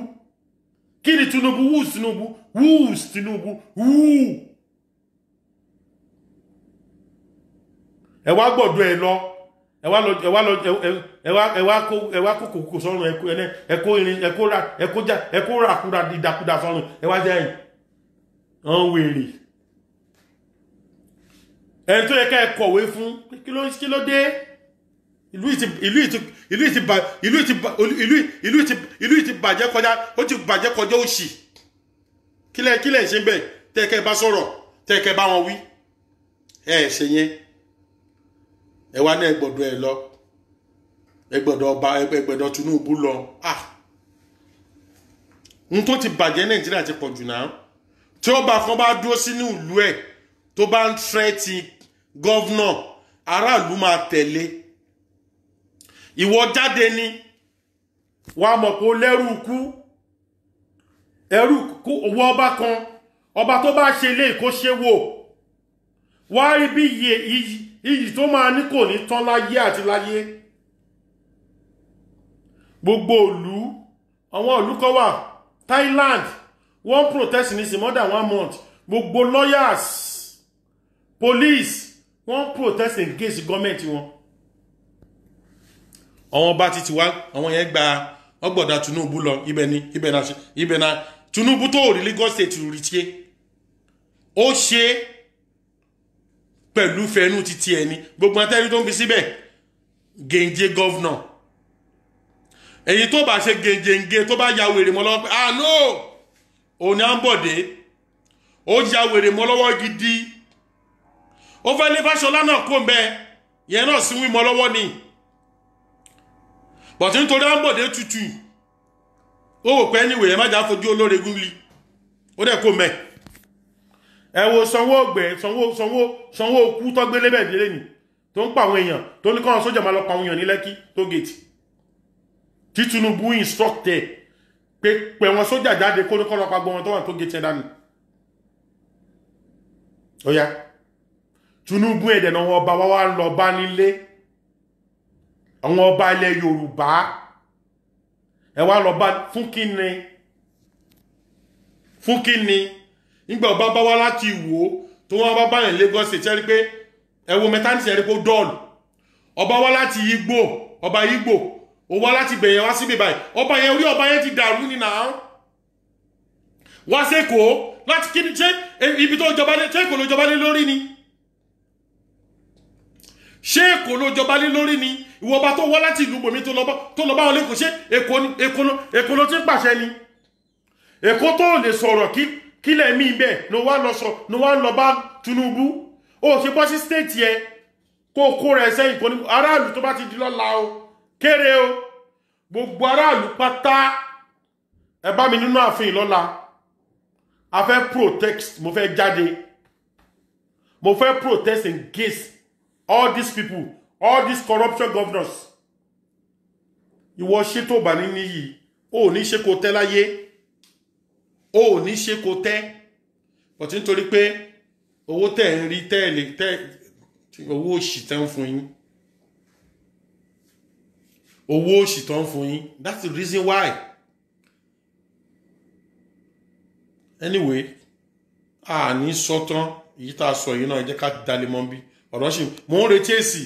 Kí ni Tinubu? Who is Tinubu? Who is Tinubu? Who? Ẹ wá gbọ́dọ̀ ẹ lọ, ẹ wá lọ, ẹ wá lọ, ẹ wá kó kòkó sọ́run, ẹ kó ẹ kó irin, ẹ kó ra, ẹ kó já, ẹ kó ràkúra ìdàkudà sọ́run. Ẹ wá jẹ́ ẹ̀yìn ọ̀n wèrè. Ẹni tó yẹ ká ẹ kọ̀wé fún, kí ló dé? Ìlú yìí ti bàjẹ́ kọjá, ó ti bàjẹ́ kọjá òṣì. Kílẹ̀ ṣe ń bẹ̀ tẹ́ẹ̀kẹ́ bá sọ̀rọ̀, tẹ́ẹ̀kẹ́ bá wọn wí, ẹ ṣe yẹn. Ẹ wá ní ẹ gbọ́dọ̀ ẹ lọ, ẹ gbọ́dọ̀ ọba, ẹ gbọ́dọ̀ Tinubu lọ. Ah, n tó ti bàjẹ́ Nàìjíríà ti pọ̀ jù náà. Tí ọba kan bá dúró sínú ìlú ẹ̀, tó bá ń threaten governor, aráàlú máa tẹ̀lé. Ìwọ jáde ni wàá mọ̀ pé ó lẹ́rù kú, ẹrú kú. Owó ọba kan, ọba tó bá ṣe lé kó ṣe wò, wàá rí bí iyì tó máa ní kò ní tán láyé àti láyé. Gbogbo ìlú, àwọn ìlú kan wà, Thailand, wọ́n protest ní sí more than one month. Gbogbo lawyers, police, wọ́n protest against government wọn. Àwọn ọba títí wá, àwọn yẹn gba ọgbọ̀dà Tinubu lọ. Ibẹ̀ ni, ibẹ̀ náà, ibẹ̀ náà Tinubu tó rí Lagos State rí tiẹ̀, ó ṣe pẹ̀lú fẹnu títí ẹni. Gbogbo atẹ́rí tó ń fi síbẹ̀ gèǹjẹ governor, èyí tó bá ṣe gèǹjẹ̀ǹgẹ, tó bá ya wèrè mọ́ lọ́wọ́ pé ah no, òun ni à ń bọ̀dé, ó ya wèrè mọ́ lọ́wọ́ gidi. Ó fẹ́ lé Fáṣọlá náà kó ń bẹ yẹn náà sí wí mọ́ lọ́wọ́ ni. But nítorí Ambode tutù, ó wò pé anyway, ẹ má jà fojú olóore gúnli, ó dẹ̀ kó mẹ́. Ẹ wo Sanwó ọgbẹ́, Sanwó Sanwó Sanwó okú tọ́gbélé bẹ́ẹ̀ délé ni tó ń pa àwọn èèyàn, tó ní kọ́wọn sójà máa lọ pa àwọn èèyàn ní Lẹ́kí tó gate, tí Tinubu instruct ẹ pé pé wọn sójà jáde kó ní kọ́ lọ pa gbọ́n wọn tó wà tó gate ẹ̀ dànù. Ó yá, Tinubu ẹ̀dẹ̀ náà, wọn ọba wa wá lọ bá nílé, àwọn ọba ilẹ̀ Yorùbá, ẹ wá lọ bá fún kíni? Fún kíni? Nígbà ọba bá wá láti Ìwó tó wọn bá báyìí Lagos State, ẹ rí pé ẹ wo mẹtánísì, ẹ rí pé ó dọ́ọ̀lù. Ọba wá láti Ìgbò, ọba Ìgbò ó wá láti bẹ̀yẹn wá síbí báyìí, ọba yẹn, orí ọba yẹn ti dàrú ní nàá. Wá sẹ́kọ̀ọ́ láti kí ni? Ṣé ibi tó jọba lé, ṣé Èkó ló jọba lé lórí ni? Ṣé Èkó ló jọba lé lórí ni? Ìwọ ọba tó wá láti ìlú bòmí tó lọ bá wọn lẹ́kọ̀ọ́, ṣé Èkó ni? Èkó ló ti ń pàṣẹ ni? Èkó tó lè sọ̀rọ̀ kí kílẹ̀ mí bẹ́ẹ̀ ló wá lọ sọ, ló wá lọ bá Tinubu. Ó ṣe bọ́ sí state yẹ kó kó rẹ̀ sẹ́yìn, kò ní aráàlú. Tó bá ti di lọ́la o, kéré o, gbogbo aráàlú pátá, ẹ bá mi nínú ààfin lọ́la. A fẹ́ protest, mo fẹ́ jáde, mo fẹ́ protest against all these people, all these corruption governors. Ìwọ ṣé tó bá ní níyì, ó ní ṣe kó tẹ́ láyé, ó ní ṣe kó tẹ́. But nítorí pé owó tẹ̀ ń rí tẹ́ lè tẹ́, owó òṣì tẹ́ ń fún yín, owó òṣì tó ń fún yín, that's the reason why. Anyway, a ní sọ tán èyí tá a sọ yìí náà, ẹ jẹ́ ká dalẹ̀ mọ́ bí ọ̀rọ̀ ṣì. Mò ń retí èsì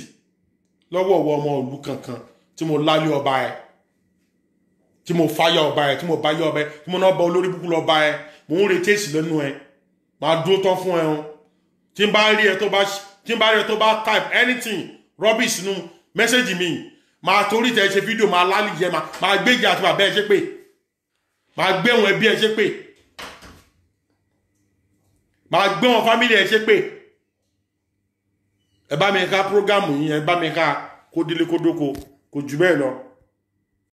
lọ́wọ́ ọ̀wọ́ ọmọ ìlú kankan tí mo lálé ọba ẹ̀, tí mo fáyà ọba ẹ̀, tí mo báyà ọba ẹ̀, tí mo náà bọ olórí búkú lọ bá ẹ̀. Mò ń retí èsì lẹ́nu ẹ̀. Máa dúró tán fún ẹ o. Tí n bá rí ẹ tó bá type anything rubbish nínú message mi, máa torí tẹ ṣe fídíò, máa lálì jẹ, máa gbéjà àti bàbá ẹ ṣe pé, máa gbé wọn ẹbí ẹ ṣe pé, máa gbé wọn family ẹ ṣe pé. Ẹ bá mi ká program yìí, ẹ bá mi ká kó délé kó dóko, kò jù bẹ́ẹ̀ lọ.